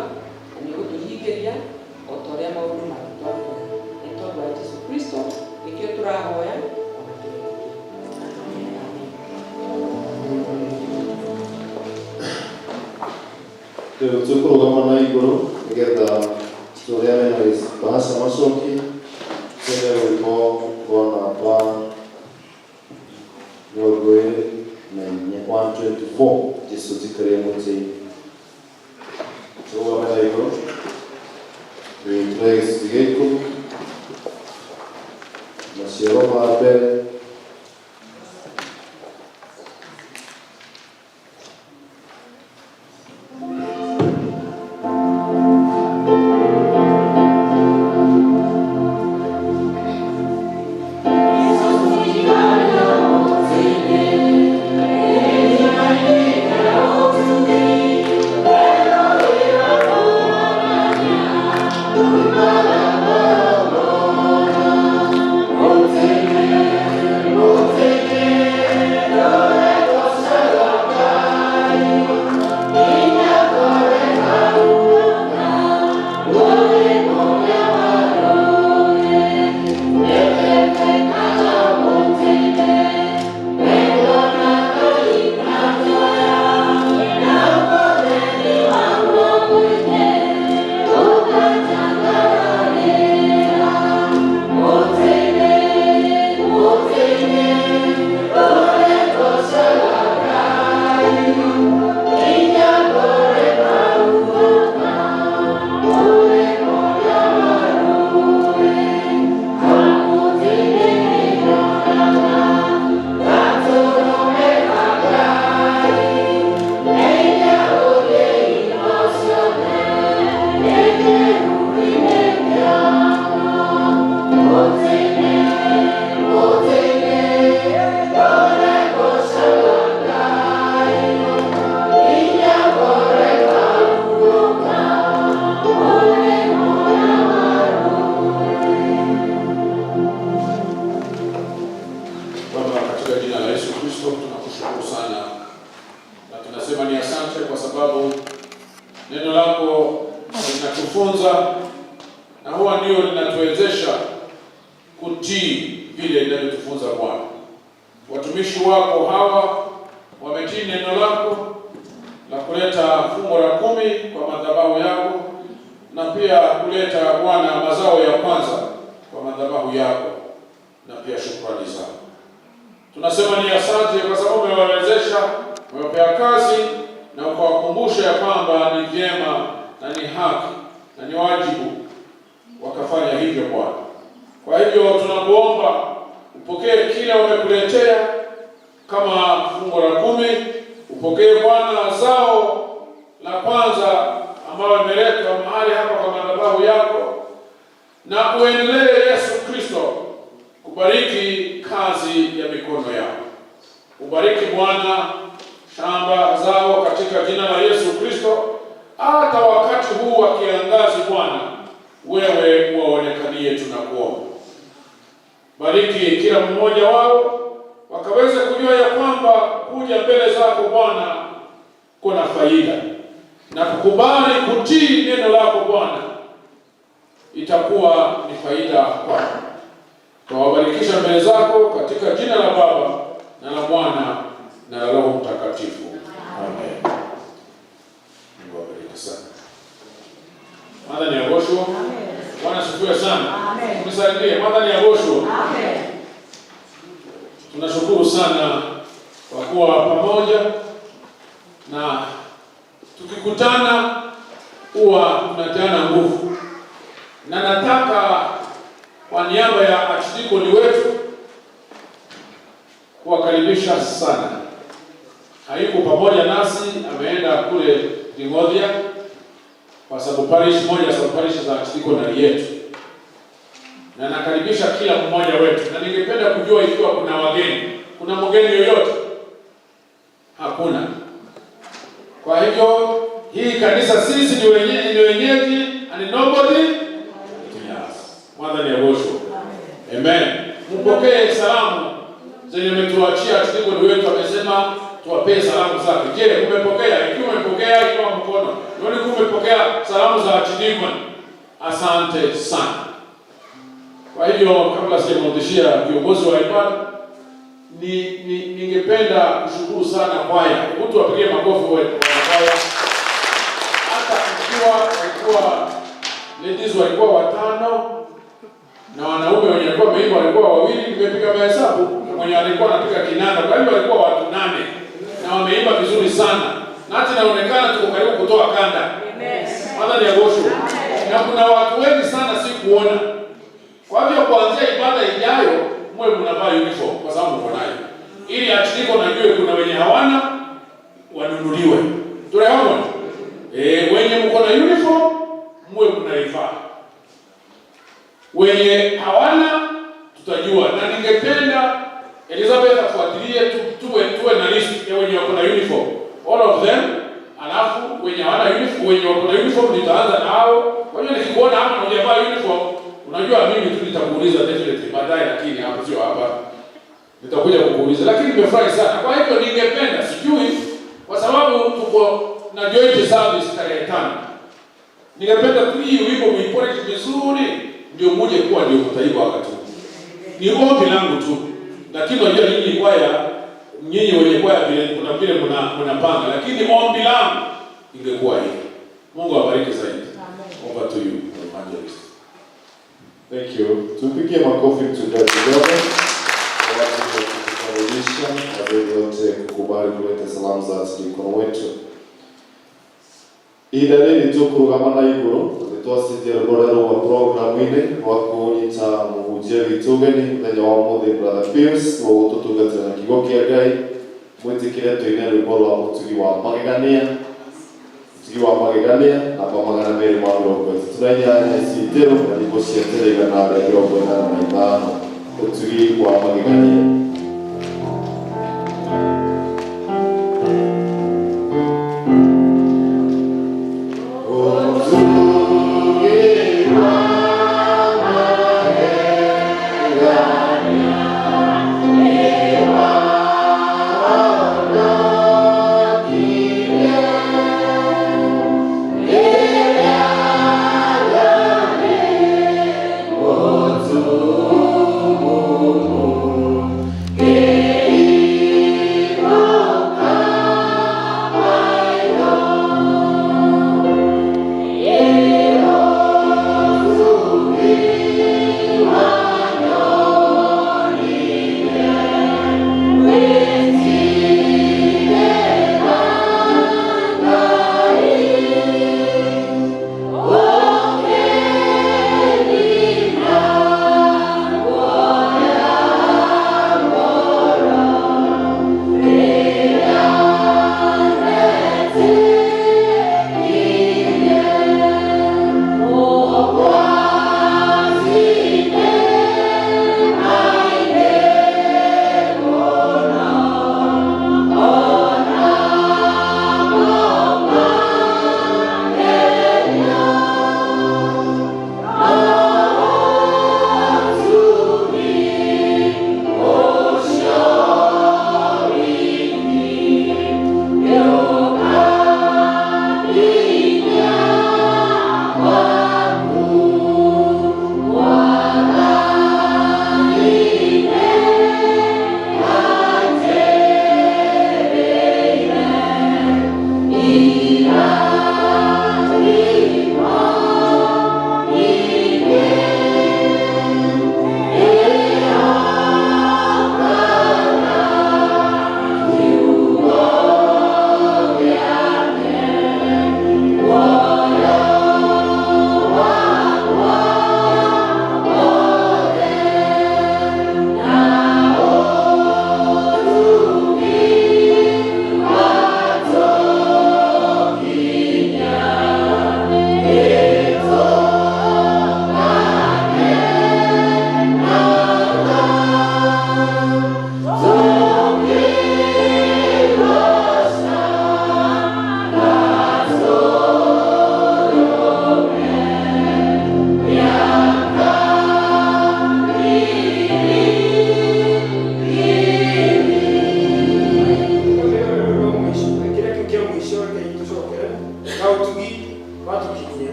na nĩ ũgũtũhingĩria o ta ũrĩa maũndũ mangĩtwagĩrĩra. Nĩ tondũ wa Jesu Kristo nĩkĩo tũrahoya ona tũretĩkia. Amen. Rĩu tũkũrũgama na igũrũ nĩgetha tũrĩa mena bahasha macokie tene rwĩmbo rwa namba 24, 124, Jesu njikaria mũtĩ-inĩ. Tũrũgame na igũrũ tũrĩtũre gĩcunjĩ gĩa ikũmi, maciaro ma mbere. Thank you. katika jina la Yesu Kristo tunakushukuru sana na tunasema ni asante kwa sababu neno lako linatufunza na huwa ndio linatuwezesha kutii vile linavyotufunza Bwana. Watumishi wako hawa wametii neno lako la kuleta fungu la 10 kwa madhabahu yako na pia kuleta Bwana mazao ya kwanza kwa madhabahu yako na pia shukrani zao. Tunasema ni asante kwa sababu umewawezesha, umewapea kazi na ukawakumbusha ya kwamba ni vyema na ni haki na ni wajibu wakafanya hivyo Bwana. Kwa hivyo tunakuomba upokee kile wamekuletea kama fungu la 10, upokee Bwana zao la kwanza ambalo limeletwa mahali hapa kwa madhabahu yako, na uendelee Yesu Kristo kubariki kazi ya mikono yao. Ubariki Bwana shamba zao katika jina la Yesu Kristo. Hata wakati huu wa kiangazi Bwana, wewe uwaonekanie, tunakuomba. Bariki kila mmoja wao wakaweze kujua ya kwamba kuja mbele zako Bwana kuna faida, na kukubali kutii neno lako Bwana itakuwa ni faida kwako. Tunawabarikisha mbele zako katika jina la Baba na la Mwana na la Roho Mtakatifu. Amen. Mungu awabariki sana. Mwathani agocwo. Bwana asifiwe sana. Amen. Mnisaidie, Mwathani agocwo. Amen. Tunashukuru sana kwa kuwa pamoja na tukikutana huwa tunatiana nguvu, na nataka kwa niaba ya archdeacon wetu kuwakaribisha sana. Hayuko pamoja nasi, ameenda kule Dingodhia kwa sababu parish moja ya parish za archdeaconry yetu, na nakaribisha kila mmoja wetu, na ningependa kujua ikiwa kuna wageni. Kuna mgeni yoyote? Hakuna. Kwa hivyo hii kanisa sisi ni wenyeji and nobody yes. Mwathani agocwo. Amen. Mpokee salamu zenye umetuachia archdeacon wetu, amesema tuwapee salamu zake. Je, umepokea? Ikiwa umepokea, inua mkono. Nione kama umepokea salamu za archdeacon. Asante sana. Kwa hivyo kabla sijamrudishia kiongozi wa ibada, ningependa kushukuru sana kwaya. Hebu tuwapigie makofi wa kwaya. Hata ikiwa walikuwa ladies walikuwa 5 na wanaume wenye walikuwa wameimba walikuwa 2, nimepiga mahesabu, na mwenye alikuwa anapiga kinanda, kwa hivyo walikuwa watu 8 na wameimba vizuri sana, na hata inaonekana tuko karibu kutoa kanda. Mwathani agocwo. Na kuna watu wengi sana si kuona. Kwa hivyo kuanzia ibada ijayo mwe mnavaa uniform kwa sababu mko nayo, ili archdeacon najue kuna wenye hawana wanunuliwe. Tunaona? Wenye mko na uniform mwe mnaivaa, wenye hawana tutajua. Na ningependa Elizabeth afuatilie tuwe na list ya wenye wako na uniform, all of them, alafu wenye hawana uniform, wenye wako na uniform nitaanza nao. Kwa hiyo nikikuona hapa hujavaa uniform, unajua mimi tu nitakuuliza definitely baadaye, lakini hapo sio hapa. Nitakuja kukuuliza, lakini nimefurahi sana. Kwa hivyo ningependa, sijui kwa sababu tuko na joint service tarehe 5. Ningependa tu hii wimbo muipolish vizuri ndio muje kuwa ndio mtaiba wakati huu. Ni ombi langu tu. Lakini unajua nyinyi kwaya, nyinyi wenye kwaya vile kuna vile mnapanga, lakini ombi langu ingekuwa hivi. Mungu awabariki zaidi. Amen. Over to you, evangelist. Thank you. Tupigie makofi mchungaji Robert kwa ajili ya kutukaribisha na zaidi yote kukubali kuleta salamu za archdeacon wetu. Ihinda rĩrĩ tũkũrũgama na igũrũ nĩtwacenjia rũgore rwa programu-inĩ rwa kũnyita mũhunjia witũ ũgeni mũthenya wa ũmũthĩ Brother Pius wa gũtũtungatĩra na kiugo kĩa Ngai. Mwĩtĩkĩre tũine rwĩmbo rwa mũtugi wa magegania, mũtugi wa magegania namba 238 citĩrũ na nyĩmbo cia tene 185, ũtugi wa magegania. Ũtugi wa magegania.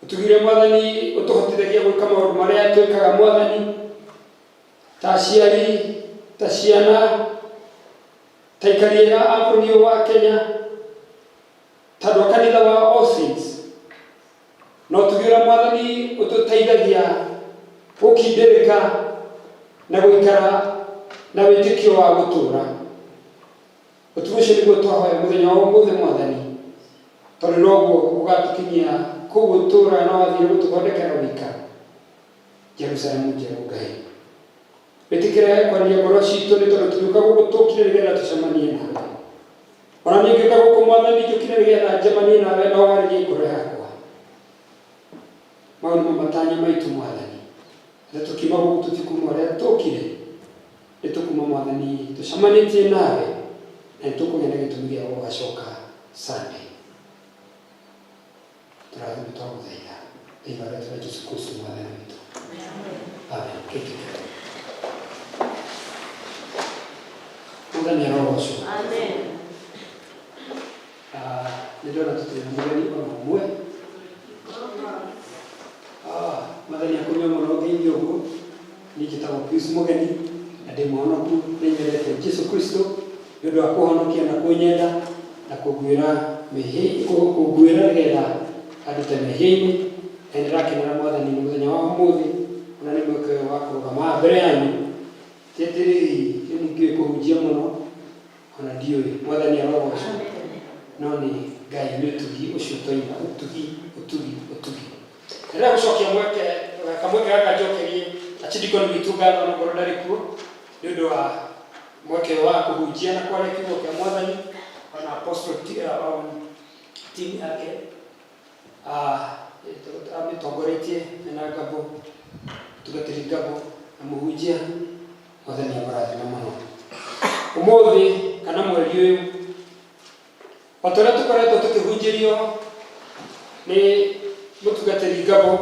Ũtugi ũrĩa Mwathani ũtũhotithagia gwĩka maũndũ marĩa twĩkaga Mwathani, ta aciari, ta ciana, ta aikari ega a bũrũri ũyũ wa Kenya, ta andũ a kanitha wa All Saints. Na ũtugi ũrĩa Mwathani ũtũteithagia gũkindĩrĩka na gũikara na wĩtĩkio wa gũtũũra. Ũtugi ũcio nĩguo twahoya mũthenya wa ũmũthĩ Mwathani, tondũ noguo ũgatũkinyia kũu ũtũũraga na wathire gũtũthondekera ũikaro Jerusalemu njerũ Ngai. Wĩtĩkĩre kwaria ngoro citũ nĩ tondũ tũgĩũka gũkũ tũkire nĩgetha tũcemanie nawe. Ona niĩ ngĩũka gũkũ Mwathani njũkire nĩgetha njemanie nawe na warĩrie ngoro yakwa. Mau nĩmo matanya maitũ Mwathani. Atĩ tũkiuma gũkũ tũtikuma ũrĩa tũkire, nĩ tũkuma Mwathani tũcemanĩtie nawe na nĩ tũkũgĩa na gĩtũmi gĩa gũgacoka Sunday. Tũrathime twagũthaitha thĩinĩ wa rĩtwa rĩa Jesu Kristo Mwathani witũ. Amen. Kĩtĩkĩre. Mwathani arogocwo. Amen. Ah, nĩ ndona tũtirĩ na mũgeni ona ũmwe. Ah, Mwathani akũnyua mũno ngeithio ũguo. Niĩ njĩtagwo Pius Mũgeni na ndĩ mũhonoku nĩ nyendete Jesu Kristo nĩ ũndũ wa kũhonokia na kũnyenda na kũnguĩra kũnguĩra nĩgetha andute mehia-inĩ na nĩndĩrakenera Mwathani nĩ mũthenya wa ũmũthĩ ona nĩ mweke ũyũ wa kũrũgama haha mbere yanyu ti atĩrĩrĩ niĩ ndingĩũĩ kũhunjia mũno ona ndiũĩ Mwathani arogocwo no nĩ Ngai nĩ ũtugi ũcio twaina ũtugi ũtugi ũtugi. Ndĩrenda gũcokia mweke kamweke gaka njokerie achidikoni witũ ngatho na ngoro ndarĩ kuo nĩ ũndũ wa mweke wa kũhunjia na kwaria kiugo kĩa Mwathani ona apostle team yake amĩtongoretie mena Ngabo mũtungatĩri Ngabo na mũhunjia Mwathani amũrathime mũno. Ũmũthĩ kana mweri ũyũ o ta ũrĩa tũkoretwo tũkĩhunjĩrio nĩ mũtungatĩri Ngabo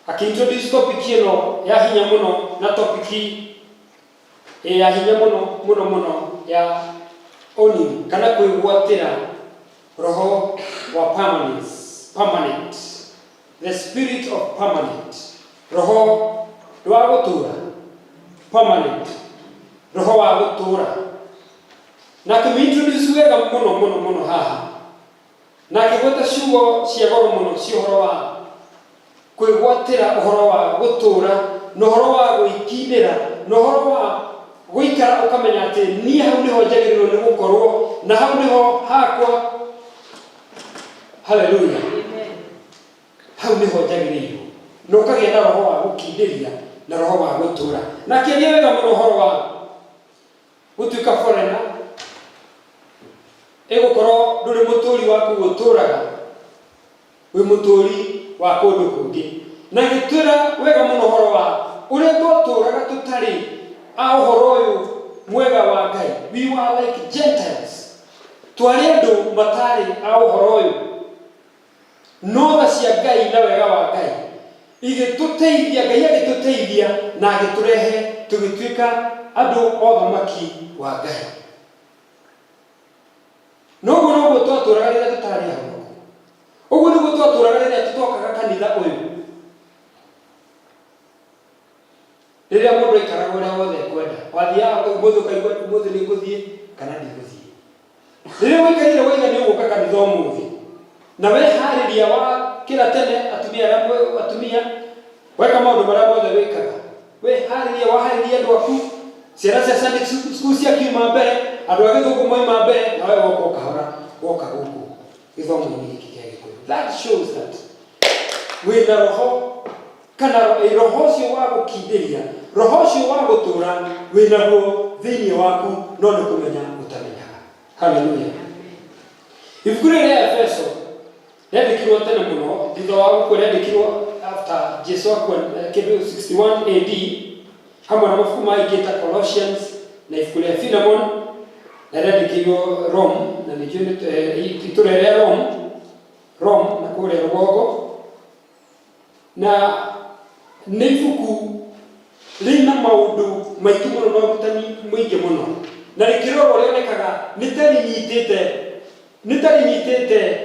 akĩ-introduce topic ĩno ya hinya mũno na topic ya hinya mũno mũno mũno ya owning kana kwĩgwatĩra roho wa permanence, permanent, the spirit of permanent, roho wa gũtũũra, permanent, roho wa gũtũũra. Na akĩmĩ-introduce wega mũno mũno mũno haha na akĩgweta ciugo cia goro mũno cia ũhoro wa kwĩgwatĩra ũhoro wa gũtũũra na ũhoro wa gwĩkindĩra na ũhoro wa gũikara ũkamenya atĩ niĩ hau nĩho njagĩrĩirwo nĩ gũkorwo na hau nĩho hakwa. Haleluya! Hau nĩho njagĩrĩirwo na ũkagĩa na roho wa gũkindĩria na roho wa gũtũũra. Na akĩaria wega mũno ũhoro wa gũtuĩka foreigner, ĩgũkorwo ndũrĩ mũtũũri wa kũu ũtũũraga, wĩ mũtũũri wa kũndũ kũngĩ. Na agĩtwĩra wega mũno ũhoro wa ũrĩa twatũũraga tũtarĩ a ũhoro ũyũ mwega wa Ngai. We were like Gentiles. Twarĩ andũ matarĩ a ũhoro ũyũ. No tha cia Ngai na wega wa Ngai igĩtũteithia, Ngai agĩtũteithia na agĩtũrehe tũgĩtuĩka andũ a ũthamaki wa Ngai. Na ũguo noguo twatũraga rĩrĩa tũtarĩ ahonoku. Ũguo nĩguo twatũraga rĩrĩa tũtokaga kanitha ũyũ. Rĩrĩa mũndũ aikaraga ũrĩa wothe ekwenda, wathiaga ũmũthĩ ũkaigua ũmũthĩ nĩ ngũthiĩ kana ndigũthiĩ. Rĩrĩa waikarire waiga nĩ ũgũka kanitha ũmũthĩ na weharĩria wakĩra tene atumia arĩa atumia weka maũndũ marĩa mothe wĩkaga weharĩria waharĩria andũ aku ciana cia Sunday school ciakiuma mbere andũ a gĩthũngũ moima mbere na we woka ũkahora woka gũkũ gĩthomo-inĩ gĩkĩ kĩa Gĩkũyũ. That shows that wĩna roho kana roho ũcio wa gũkindĩria roho ũcio wa gũtũũra wĩnaguo thĩinĩ waku no nĩ kũmenya ũtamenyaga. Haleluya! Ibuku rĩrĩ rĩa Efeso rĩandĩkirwo tene mũno thutha wa gũkua, rĩandĩkirwo after Jesu akua kĩndũ 61 AD, hamwe na mabuku mangĩ ta Colossians na ibuku rĩa Philemon, na rĩandĩkĩirwo Rome, na nĩkĩo itũra rĩa Rome, Rome na kũrĩa rũgongo, na nĩ ibuku rĩna maũndũ maingĩ mũno na ũrutani mũingĩ mũno, na rĩkĩrorwo rĩonekaga nĩ ta rĩnyitĩte nĩ ta rĩnyitĩte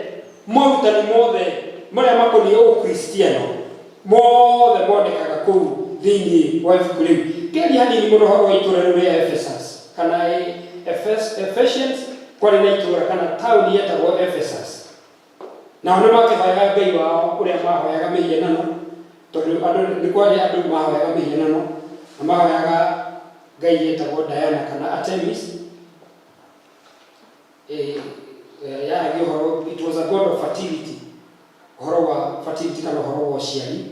morutani mothe marĩa makoniĩ ũkristiano mothe monekaga kũu thĩinĩ wa ibuku rĩu. Ngĩaria hanini mũno ũhoro wa itũũra rĩu rĩa Ephesus kana Ephesians, kwarĩ na itũũra kana taũni yetagwo Ephesus. Nao nĩ makĩhoyaga ngai wao ũrĩa mahoyaga mĩhianano, tondũ andũ nĩ kwarĩ andũ mahoyaga mĩhianano na mahoyaga ngai yetagwo Diana kana Artemis. Yaragia ũhoro, it was a god of fertility, ũhoro wa fertility kana ũhoro wa ũciari.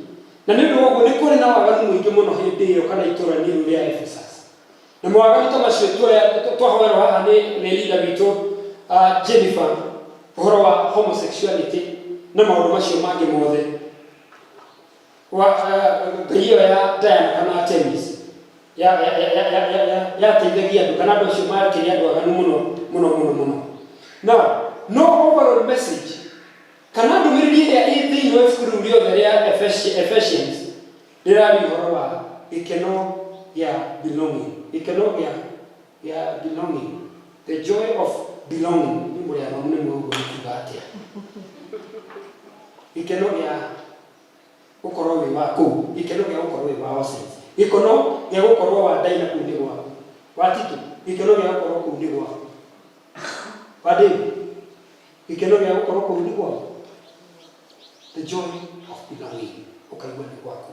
Na nĩ ũndũ wa ũguo nĩ kwarĩ na waganu mũingĩ mũno hĩndĩ ĩyo kana itũũra-inĩ rĩu rĩa Ephesus. Na mawaganu ta macio twahoerwo haha nĩ leader witũ Jennifer, ũhoro wa homosexuality na maũndũ macio mangĩ mothe. Wa ngai ĩyo ya Diana kana Artemis yateithagia andũ kana andũ acio makĩrĩ andũ aganu mũno mũno mũno mũno. Now, no overall message kana ndũmĩrĩri ĩrĩa ĩ thĩinĩ wa ibuku rĩu rĩothe rĩa Ephesians rĩraria ũhoro wa gĩkeno gĩa belonging, gĩkeno gĩa belonging, the joy of belonging. Nĩ mũrĩ athomu nĩ mũĩ ũguo nĩ kuga atĩa. Gĩkeno gĩa gũkorwo wĩ wa kũu, gĩkeno gĩa gũkorwo wĩ wa All Saints, gĩkeno gĩa gũkorwo wa Daina kũu nĩ gwaku, wa Tito, gĩkeno gĩa gũkorwo kũu nĩ gwaku, wa David, gĩkeno gĩa gũkorwo kũu nĩ gwaku. The joy of belonging, ũkaigua nĩ gwaku.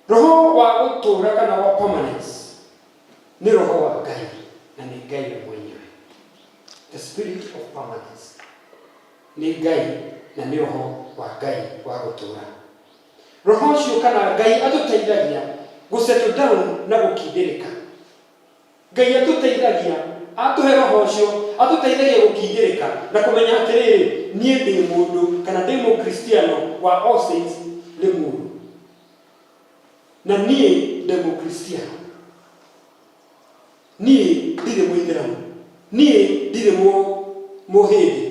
Roho wa gũtũũra kana wa permanence nĩ roho wa Ngai na nĩ Ngai we mwenyewe. The spirit of permanence nĩ Ngai na nĩ roho wa Ngai wa gũtũũra. Roho ũcio kana Ngai atũteithagia gũ settle down na gũkindĩrĩka. Ngai atũteithagia, atũhe roho ũcio, atũteithagia gũkindĩrĩka na kũmenya atĩrĩrĩ, niĩ ndĩ mũndũ kana ndĩ mũkristiano wa All Saints Limuru. Na niĩ ndĩ mũkristiano. Niĩ ndirĩ mũithĩramu. Niĩ ndirĩ mũhĩndĩ,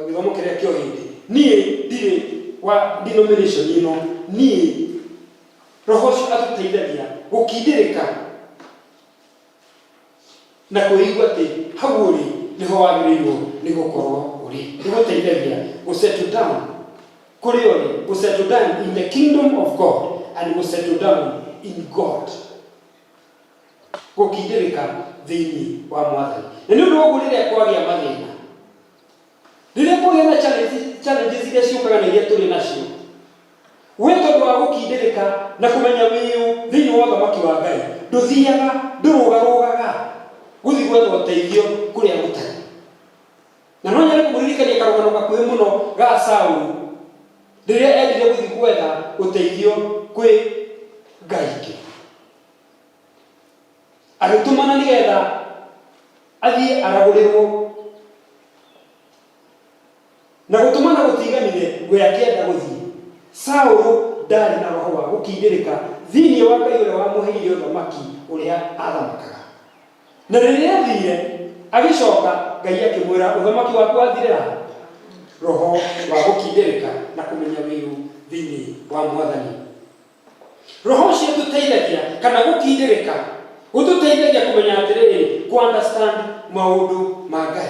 gĩthomo kĩrĩa kĩa ũhĩndĩ. Niĩ ndirĩ wa denomination ĩno. Niĩ roho ũcio atũteithagia gũkindĩrĩka na kwĩigua atĩ hau ũrĩ nĩho wagĩrĩirwo nĩ gũkorwo ũrĩ. Nĩ gũteithagia gũ settle down kũrĩa ũrĩ, gũ settle down in the kingdom of God and gũ settle down in God, gũkindĩrĩka thĩinĩ wa Mwathani. Na nĩ ũndũ wa ũguo rĩrĩa kwagĩa mathĩna, rĩrĩa kwagĩa na challenges iria ciũkaga na iria tũrĩ nacio, we tondũ wa gũkindĩrĩka na kũmenya wĩũ thĩinĩ wa ũthamaki wa Ngai, ndũthiaga, ndũrũgarũgaga gũthiĩ gwetha ũteithio kũrĩa gũtarĩ. Na no nyende kũmũririkania karũgano gakuhĩ mũno ga Saulu rĩrĩa endire gũthiĩ gwetha ũteithio kwĩ ngai ingĩ. Agĩtũmana nĩgetha athiĩ aragũrĩrwo, na gũtũmana gũtiiganire, we akĩenda gũthiĩ. Saulu ndarĩ na roho wa gũkindĩrĩka thĩinĩ wa Ngai ũrĩa wamũheire ũthamaki ũrĩa athamakaga. Na rĩrĩa athire agĩcoka, Ngai akĩmwĩra, ũthamaki waku wathirĩra ha? Roho wa gũkindĩrĩka na kũmenya wĩũ thĩinĩ wa Mwathani. Roho ũcio ũtũteithagia kana gũkindĩrĩka gũtũteithagia kũmenya atĩrĩrĩ, kũ understand maũndũ ma Ngai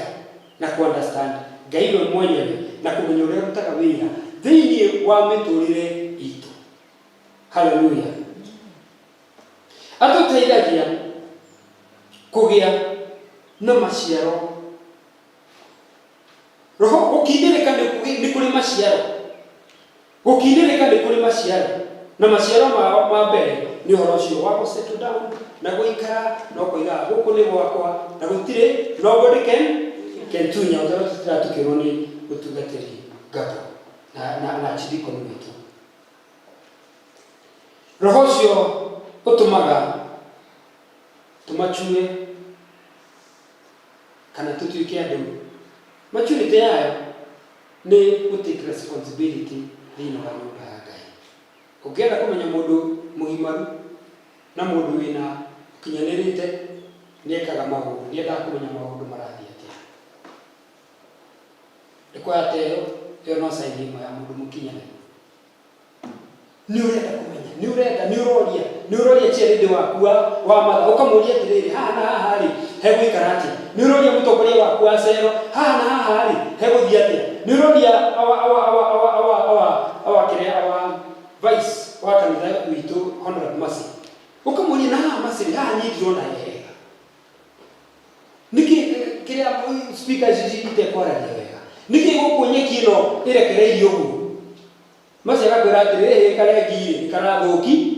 na kũ understand Ngai we mwenyewe na kũmenya ũrĩa arutaga wĩra thĩinĩ wa mĩtũrĩre itũ. Haleluya. Atũteithagia kũgĩa na maciaro. Roho gũkindĩrĩka nĩ kũrĩ maciaro. Gũkindĩrĩka nĩ kũrĩ maciaro. Na maciaro mao ma mbere nĩ ũhoro ũcio wa gũ settle down na gũikara na ũkoigaga gũkũ nĩ gwakwa na gũtirĩ nobody can tunya ũrĩa tũratukĩrwo nĩ mũtungatĩri Gabo na archdeacon witũ. Roho ũcio ũtũmaga tũmachue kana tũtuĩke andũ. Maturity yayo nĩ gũ take responsibility thĩinĩ wa nyũmba ya Ngai. Ũngĩenda kũmenya mũndũ mũgimaru na mũndũ wĩna ũkinyanĩrĩte, nĩ ekaga maũndũ, nĩ endaga kũmenya maũndũ marathiĩ atĩa. Nĩ kuoya ta ĩyo, ĩyo no sign ĩmwe ya mũndũ mũkinyanĩru. Nĩ ũrenda kũmenya, nĩ ũrenda, nĩ ũroria, nĩ ũroria chairlady waku wa matha, ũkamũria atĩrĩrĩ, haha na haha rĩ, hegũikara atĩa? Nĩ ũroria mũtongoria waku wa cero, haha na haha rĩ, hegũthiĩ atĩa? Nĩ ũroria Ndoria our kĩrĩa, our vice wa kanitha witũ, Honorable Mercy, ũkamũria na haha Mercy, haha niĩ ndirona wega nĩkĩ kĩrĩa speaker ici itekwaragia wega, nĩkĩ gũkũ nyeki ĩno ĩrekereirio ũguo? Mercy agakwĩra atĩrĩrĩ, karengi rĩ karathũki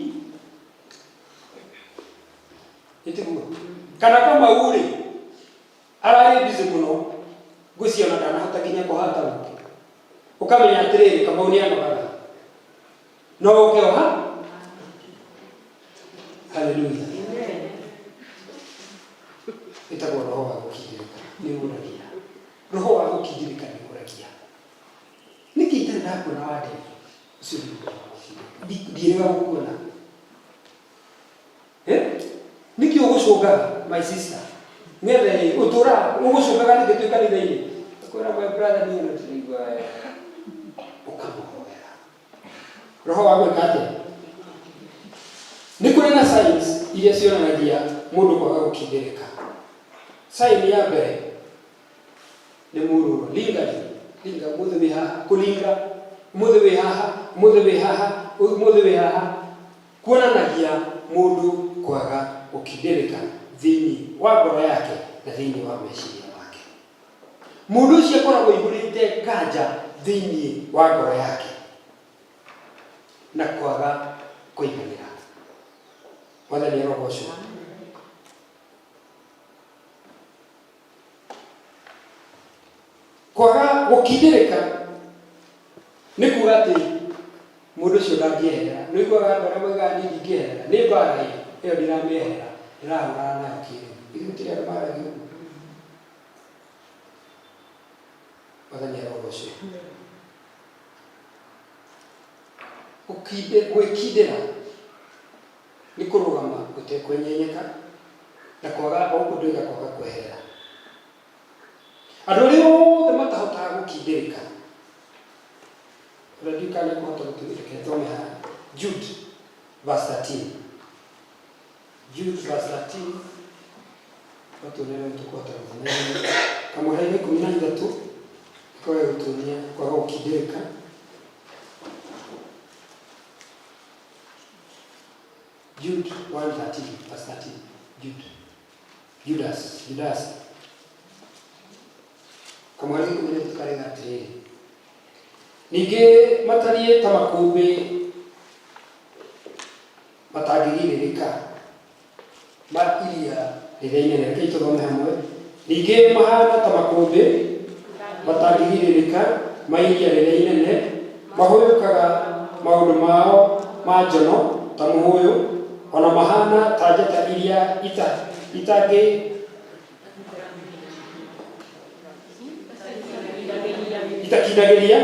ĩtiguo kana Kamau rĩ ararĩ busy mũno ngwĩciria ona ndanahota nginya kũhata gũkũ. Ũkamenya atĩrĩrĩ, Kamau nĩ anogaga no ũke oha. Haleluya! Ĩtagwo roho wa gũkindĩrĩka nĩ ũragia. Roho wa gũkindĩrĩka nĩ ũragia nĩkĩ itarĩ ndakuona wa nderi ũcio nĩ roho wa gũkindĩrĩka. Ndiĩrĩga gũkuona. Eh? Nĩkĩ ũgũcũngaga, my sister? Ng'ethe ũtũraga ũgũcũngaga nĩkĩ twĩ kanitha-inĩ? Akwĩra, "My brother, niĩ ona ndiraigua wega." Ũkamũhoera. Roho wa gwĩka atĩa? Nĩ kũrĩ na signs iria cionanagia mũndũ kwaga gũkindĩrĩka. Sign ya mbere nĩ mũrũrũ, lingering. Linga, ũmũthĩ wĩ haha, kũlinga, ũmũthĩ wĩ haha, ũmũthĩ wĩ haha, ũmũthĩ wĩ haha, kuonanagia mũndũ kwaga gũkindĩrĩka thĩinĩ wa ngoro yake na thĩinĩ wa meciria make. Mũndũ ũcio akoragwo aihũrĩte nganja thĩinĩ wa ngoro yake na kwaga kũiganĩra. Mwathani arogocwo. Kwaga gũkindĩrĩka nĩ kuga atĩ mũndũ ũcio ndangĩeherera. Nĩ ũiguaga andũ arĩa moigaga, "Niĩ ndingĩeherera, nĩ mbara ĩ ĩyo ndiramĩeherera, ndĩrahũrana nayo kĩrĩu." Ithuĩ gũtirĩ andũ maragia ũguo. Mwathani arogocwo. Gwĩkindĩra nĩ kũrũgama gũtekwenyenyeka na kwaga o ũguo ndoiga, kwaga kweherera. Andũ arĩa othe matahotaga gũkindĩrĩka, ũrĩa ndiũĩ kana nĩkũhota gũtũreke thome haha Jude verse 13, Jude verse 13, watuonera ũrĩa tũkũhota gũthiĩ na ihenya. Kamũhari ga 13 nĩko gegũtuonia kwaga gũkindĩrĩka. Jude 1:13, verse 13. Jude, Judas, Judas, kamũhari ga 13 karega atĩrĩrĩ, "Ningĩ matariĩ ta makũmbĩ matangĩgirĩrĩka ma iria rĩrĩa inene." Rekei tũthome hamwe. "Ningĩ mahana ta makũmbĩ matangĩgirĩrĩka ma iria rĩrĩa inene, mahũyũkaga maũndũ mao ma njono ta mũhũyũ, ona mahana ta njata iria ita itangĩ itakindagĩria,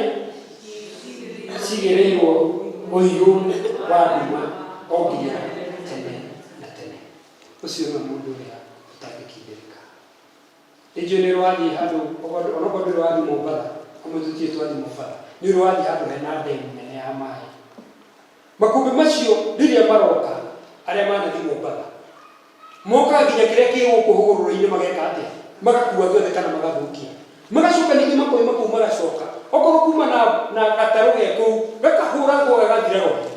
cigĩrĩirwo ũhiũ wa nduma o nginya tene na tene." Ũcio nĩwe mũndũ ũrĩa ũtangĩkindĩrĩka. Nĩ njũĩ nĩ ũrathiĩ handũ, onokorwo ndũrĩ wathiĩ Mombatha, amwe tũtirĩ twathiĩ Mombatha, nĩ ũrĩ wathiĩ handũ hena ndemu nene ya maĩ. Makũmbĩ macio rĩrĩa maroka, arĩa manathiĩ Mombatha, mokaga nginya kĩrĩa kĩ gũkũ hũgũrũrũ-inĩ, mageka atĩa? Magakua gĩothe kana magathũkia. Magacoka ningĩ makoima kũu, magacoka okorwo kuma na gatarũ ge kũu, gakahũrangwo gagathira gothe.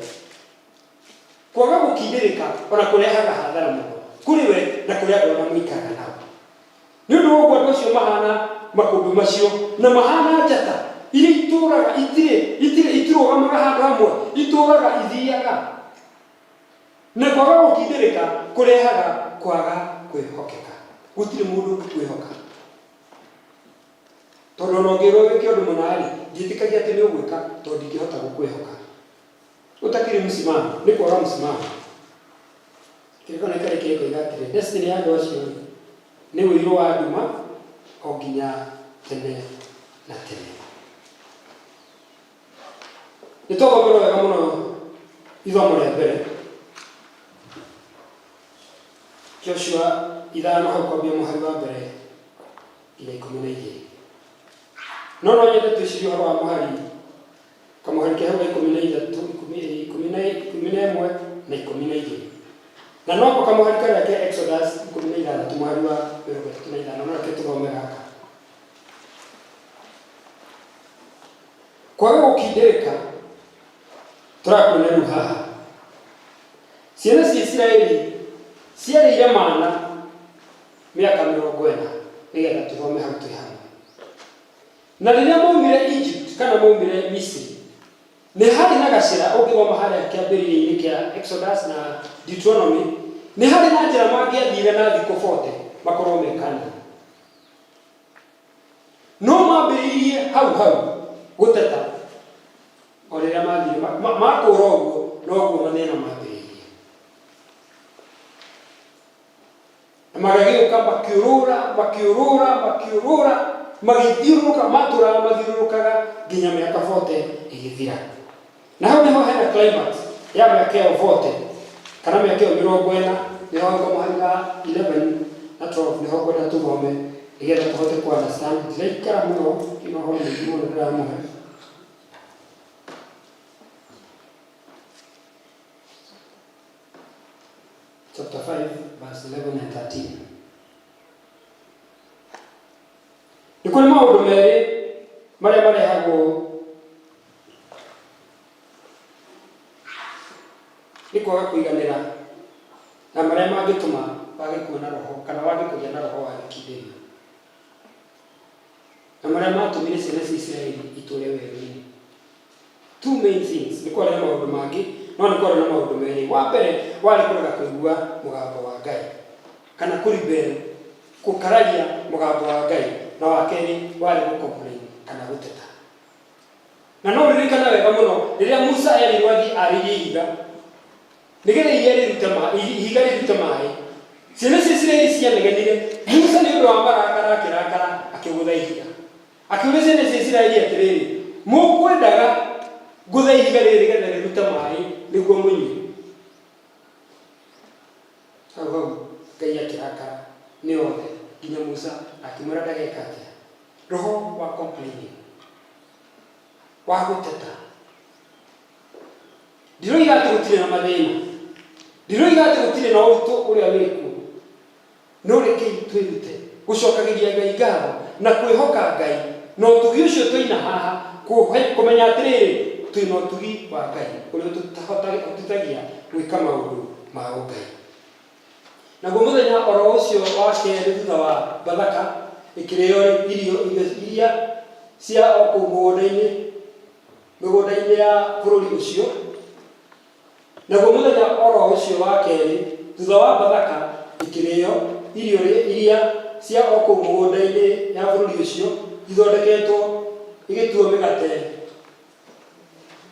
Kwaga gũkindĩrĩka ona kũrehaga hathara mũno kũrĩ we na kũrĩ andũ arĩa mũikaraga nao. Nĩ ũndũ wa ũguo andũ acio mahana makũmbĩ macio na mahana njata iria itũũraga itirĩ itirĩ itirũgamaga handũ hamwe, itũũraga ithiaga. Na kwaga gũkindĩrĩka kũrehaga kwaga kwĩhokeka. Gũtirĩ mũndũ ũngĩkwĩhoka. Tondũ ona ũngĩrwo wĩke ũndũ mũna-rĩ, ndiĩtĩkagia atĩ nĩ ũgwĩka tondũ ndingĩhota gũkwĩhoka. Ũtakĩrĩ msimamo, nĩ kwaga msimamo. Kĩrĩko nĩ karĩkĩrĩ koiga atĩrĩ, destiny ya andũ acio rĩ, nĩ ũirũ wa nduma o nginya tene na tene. Nĩ twathomerwo wega mũno ithomo rĩa mbere, Joshua 5 hau kwambia mũhari wa mbere nginya 12. No nyende twĩcirie ũhoro wa mũhari, kamũhari ke hau ga 13, 11 na 12. Na noko kamũhari karĩa ke Exodus 16 mũhari wa 35. No reke tũthome gaka. Kwaga gũkindĩrĩka tũrakuona rĩu haha. Ciana cia Isiraeli ciarĩire mana mĩaka 40, nĩgetha tũthome hau twĩ hamwe. Na rĩrĩa maumire Egypt kana maumire Misiri, nĩ harĩ na gacĩra ũngĩthoma harĩa kĩambĩrĩria-inĩ kĩa Exodus na Deuteronomy, nĩ harĩ na njĩra mangĩathire na thikũ 40 makorwo me Canaan. No mambĩrĩirie hau hau gũteta o rĩrĩa mathire makũra ũguo noguo mathĩna mambĩrĩirie. Na magagĩũka makĩũrũra makĩũrũra makĩũrũra magĩthiũrũrũka matũraga mathiũrũrũkaga nginya mĩaka 40 ĩgĩthira. Na hau nĩho hena climax ya mĩaka ĩyo 40 kana mĩaka ĩyo 40, nĩho hau kamũhari ga 11 na 12 nĩho ngwenda tũthome nĩgetha tũhote kũ understand. Ndiraikara mũno, ndina ũhoro mũingĩ mũno ndĩramũhe. Chapter 5 verse 11 and 13. Nĩ kũrĩ maũndũ merĩ marĩa marehagwo nĩ kwaga kũiganĩra na marĩa mangĩtũma wage kuona roho kana wage kũgĩa na roho wa gĩkindĩrio, na marĩa matũmire ciana cia Isiraeli itũre werũ-inĩ. Two main things, nĩ kwarĩ na maũndũ mangĩ no nĩ kwarĩ na maũndũ merĩ. Wa mbere warĩ kũrega kũigua mũgambo wa Ngai kana kũribel, gũkararia mũgambo wa Ngai, na wa kerĩ warĩ gũ-complain kana gũteta. Na no ũririkane wega mũno rĩrĩa Musa erirwo athiĩ arĩrie ihiga nĩgetha iria rĩrute maĩ, ihiga rĩrute maĩ. Ciana cia Isiraeli cianegenire, Musa nĩ ũndũ wa marakara akĩrakara akĩgũtha ihiga. Akĩũria ciana cia Isiraeli atĩrĩrĩ, Mũkwendaga ngũthe ihiga rĩrĩ nĩgetha rĩrute maĩ nĩguo mũnyue? Hau hau Ngai akĩrakara nĩ othe nginya Musa na akĩmwĩra ndageka atĩa. Roho wa complaining, wa gũteta. Ndiroiga atĩ gũtirĩ na mathĩna, ndiroiga atĩ gũtirĩ na ũritũ ũrĩa wĩkuo, no rekei twĩrute gũcokagĩria Ngai ngatho na kwĩhoka Ngai na ũtugi ũcio twĩna haha, kũmenya atĩrĩrĩ, twĩna ũtugi wa Ngai ũrĩa ũtũhotithagia gwĩka maũndũ ma ũngai. Naguo mũthenya oro ũcio wa kerĩ thutha wa Bathaka ĩkĩrĩo-rĩ, irio iria cia o kũu mũgũnda-inĩ, mĩgũnda-inĩ ya bũrũri ũcio. Naguo mũthenya oro ũcio wa kerĩ thutha wa Bathaka ĩkĩrĩo, irio iria cia o kũu mũgũnda-inĩ ya bũrũri ũcio ithondeketwo igĩtuo mĩgate,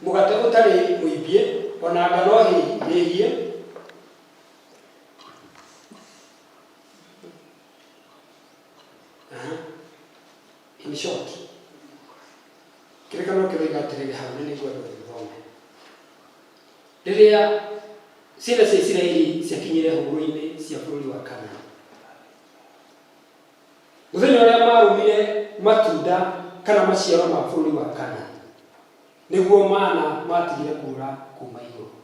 mũgate ũtarĩ mũimbie, o na ngano hĩhie, Aha. In short, kĩrĩkanĩro kĩroiga atĩrĩrĩ hau, na nĩngwenda ũgĩthome. Rĩrĩa ciana cia Isiraeli ciakinyire hũgũrũ-inĩ cia bũrũri wa Kanaani, mũthenya ũrĩa marũmire matunda kana maciaro ma bũrũri wa Kanaani, nĩguo mana matigire kuura kuma igũrũ.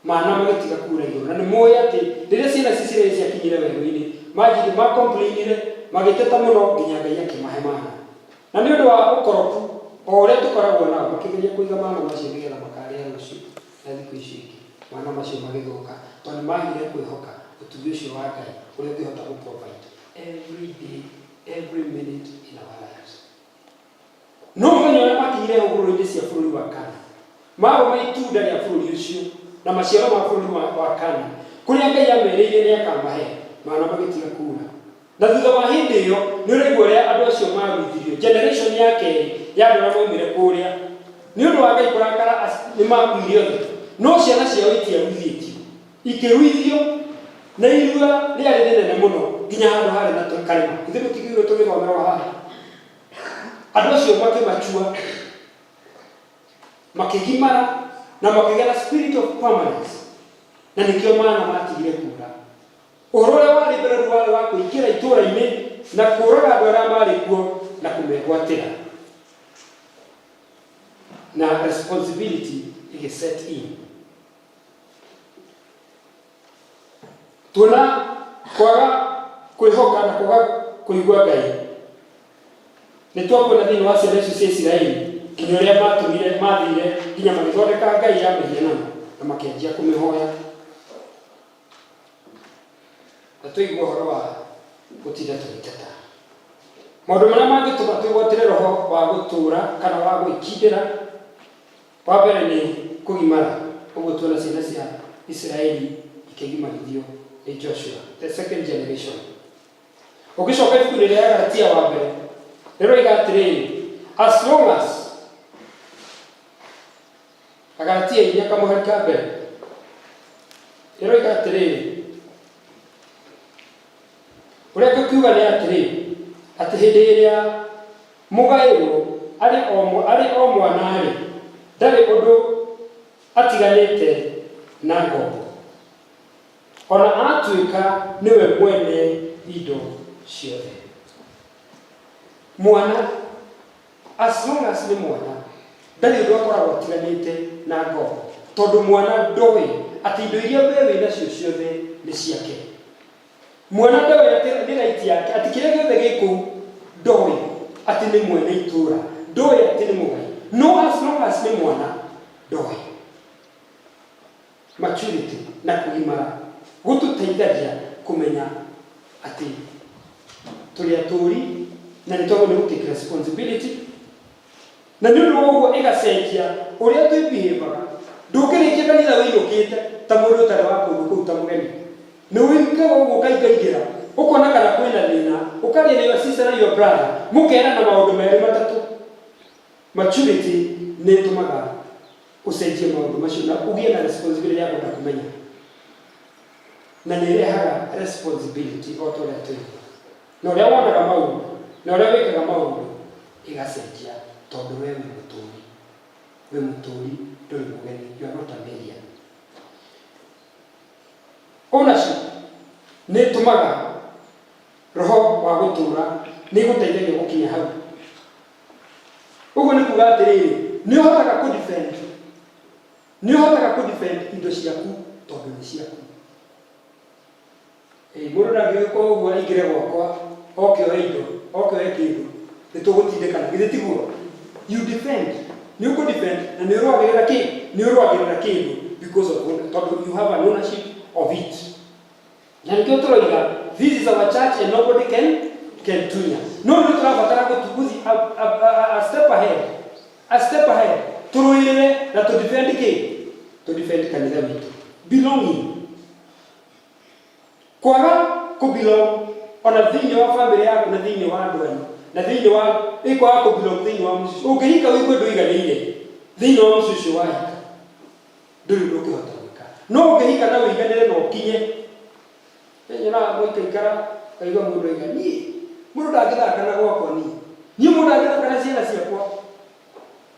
Mana magĩtiga kuura igũrũ. Na nĩ mũĩ atĩ rĩrĩa ciana cia Isiraeli ciakinyire werũ-inĩ, manjirie, ma complainire, magĩteta mũno nginya Ngai akĩmahe mana. Na nĩ ũndũ wa ũkoroku o ũrĩa tũkoragwo nao, makĩgeria kũiga mana macio nĩgetha makarĩa rũciũ na thikũ icio ingĩ. Mana macio magĩthũka tondũ nĩ magire kwĩhoka ũtugi ũcio wa Ngai ũrĩa ũngĩhota gũ provide every day, every minute in our lives. No mũthenya ũrĩa makinyire hũgũrũrũ-inĩ cia bũrũri wa Kanaani, marũma itunda rĩa bũrũri ũcio na maciaro ma bũrũri wa Kanaani, kũrĩa Ngai aamerĩire nĩakamahe, mana magĩtiga kuura. Na thutha wa hĩndĩ ĩyo, nĩũraigua ũrĩa andũ acio maaruithirio, generation ya kerĩ ya andũ arĩa maumire kũrĩa, nĩ ũndũ wa Ngai kũrakara nĩmakuire othe, no ciana ciao itiaruithĩtio. Ikĩruithio na irua rĩarĩ rĩnene mũno nginya handũ haarĩ na karĩma. Ithuĩ tũtigĩrĩirwo tũgĩthomerwo haha. Andũ acio makĩmachua, makĩgimara na makĩgĩa na spirit of permanence, na nĩkĩo mana matigire kuura. Ũhoro ũrĩa warĩ mbere rĩu warĩ wa kũingĩra itũũra-inĩ na kũũraga andũ arĩa maarĩ kuo na kũmegwatĩra, na responsibility ĩgĩ set in. Tuona kwaga kwĩhoka na kwaga kũigua Ngai. Nĩ twakuona thĩinĩ wa ciana icio cia Isiraeli nginya ũrĩa matũmire mathire nginya magĩthondeka ngai ya mĩhianano na makĩanjia kũmĩhoya. Na tũigua ũhoro wa gũtinda tũgĩteta. Maũndũ marĩa mangĩtũma twĩgwatĩre roho wa gũtũũra kana wa gwĩkindĩra, wa mbere nĩ kũgimara, ũguo tuona ciana cia Isiraeli ikĩgimarithio nĩ Joshua, the second generation. Ũgĩcoka ibuku-inĩ rĩa Galatia wa mbere, rĩroiga atĩrĩrĩ, as long as Agalatia inya kamũhari ka mbere ĩroiga atĩrĩrĩ, ũrĩa ngũkiuga nĩ atĩrĩ, atĩ hĩndĩ ĩrĩa mũgaĩrwo arĩ o arĩ o mwana-rĩ, ndarĩ ũndũ atiganĩte na ngombo, o na atuĩka nĩwe mwene indo ciothe. Mwana As long as nĩ mwana, ndarĩ ũndũ akoragwo atiganĩte na ngombo, tondũ mwana ndoĩ atĩ indo iria we wĩ nacio ciothe nĩ ciake. Mwana ndoĩ atĩ nĩ right yake, atĩ kĩrĩa gĩothe gĩ kũu ndoĩ atĩ nĩ mwene itũra, ndoĩ atĩ nĩ mũgai. No as long as nĩ mwana, ndoĩ. Maturity na kũgimara gũtũteithagia kũmenya atĩ tũrĩ atũũri na nĩ twagĩrĩirwo nĩ gũ take responsibility, na nĩ ũndũ wa ũguo ĩgacenjia ũrĩa twĩ behave aga. Ndũngĩrĩkia kanitha wĩinũkĩte ta mũndũ ũtarĩ wa kũndũ kũu ta mũgeni. Nĩ wĩkaga ũguo ũkaingaingĩra, ũkona kana kwĩna thĩna, ũkaria na your sister na your brother, mũkerana maũndũ merĩ matatũ. Maturity nĩ ĩtũmaga ũcenjie maũndũ macio na ũgĩe na responsibility ya kwenda kũmenya, na nĩ ĩrehaga responsibility o ta ũrĩa tũigua, na ũrĩa wonaga maũndũ na ũrĩa wĩkaga maũndũ ĩgacenjia tondũ we wĩ mũtũũri, wĩ mũtũũri ndũrĩ mũgeni, you are not an alien. Ownership nĩ ĩtũmaga roho wa gũtũũra, nĩ ĩgũteithagia gũkinya hau. Ũguo nĩ kuga atĩrĩrĩ, nĩ ũhotaga kũ defend, nĩ ũhotaga kũ defend indo ciaku tondũ nĩ ciaku. Ĩĩ, mũndũ ndangĩgĩũka ũguo aingĩre gwakwa oke oe indo, oke oe kĩndũ, nĩ tũgũtindĩkana, githĩ tiguo? You defend, nĩ ũkũ defend na nĩ ũrũagĩrĩra kĩ? Nĩ ũrũagĩrĩra kĩndũ because of tondũ you have an ownership of it. Na nĩkĩo tũroiga this is our church and nobody can tunya. No nĩ tũrabatara gũthi a step ahead, a step ahead, tũrũĩrĩre na tũ defend kĩ? Tũ defend kanitha witũ. Belonging. Kwaga kũ belong ona thĩinĩ wa family yaku na thĩinĩ wa andũ anyu na thĩinĩ wa ĩ kwaga kũ belong thĩinĩ wa mũciĩ ũcio. Ũngĩhika ũigue ndũiganĩire thĩinĩ wa mũciĩ ũcio wahika, ndũrĩ ũndũ ũngĩhota gwĩka. No ũngĩhika na ũiganĩre na ũkinye, nyonaga mũikaikara ũkaigua mũndũ oiga niĩ mũndũ ndangĩthaka na gwakwa niĩ, niĩ mũndũ ndangĩthaka na ciana ciakwa.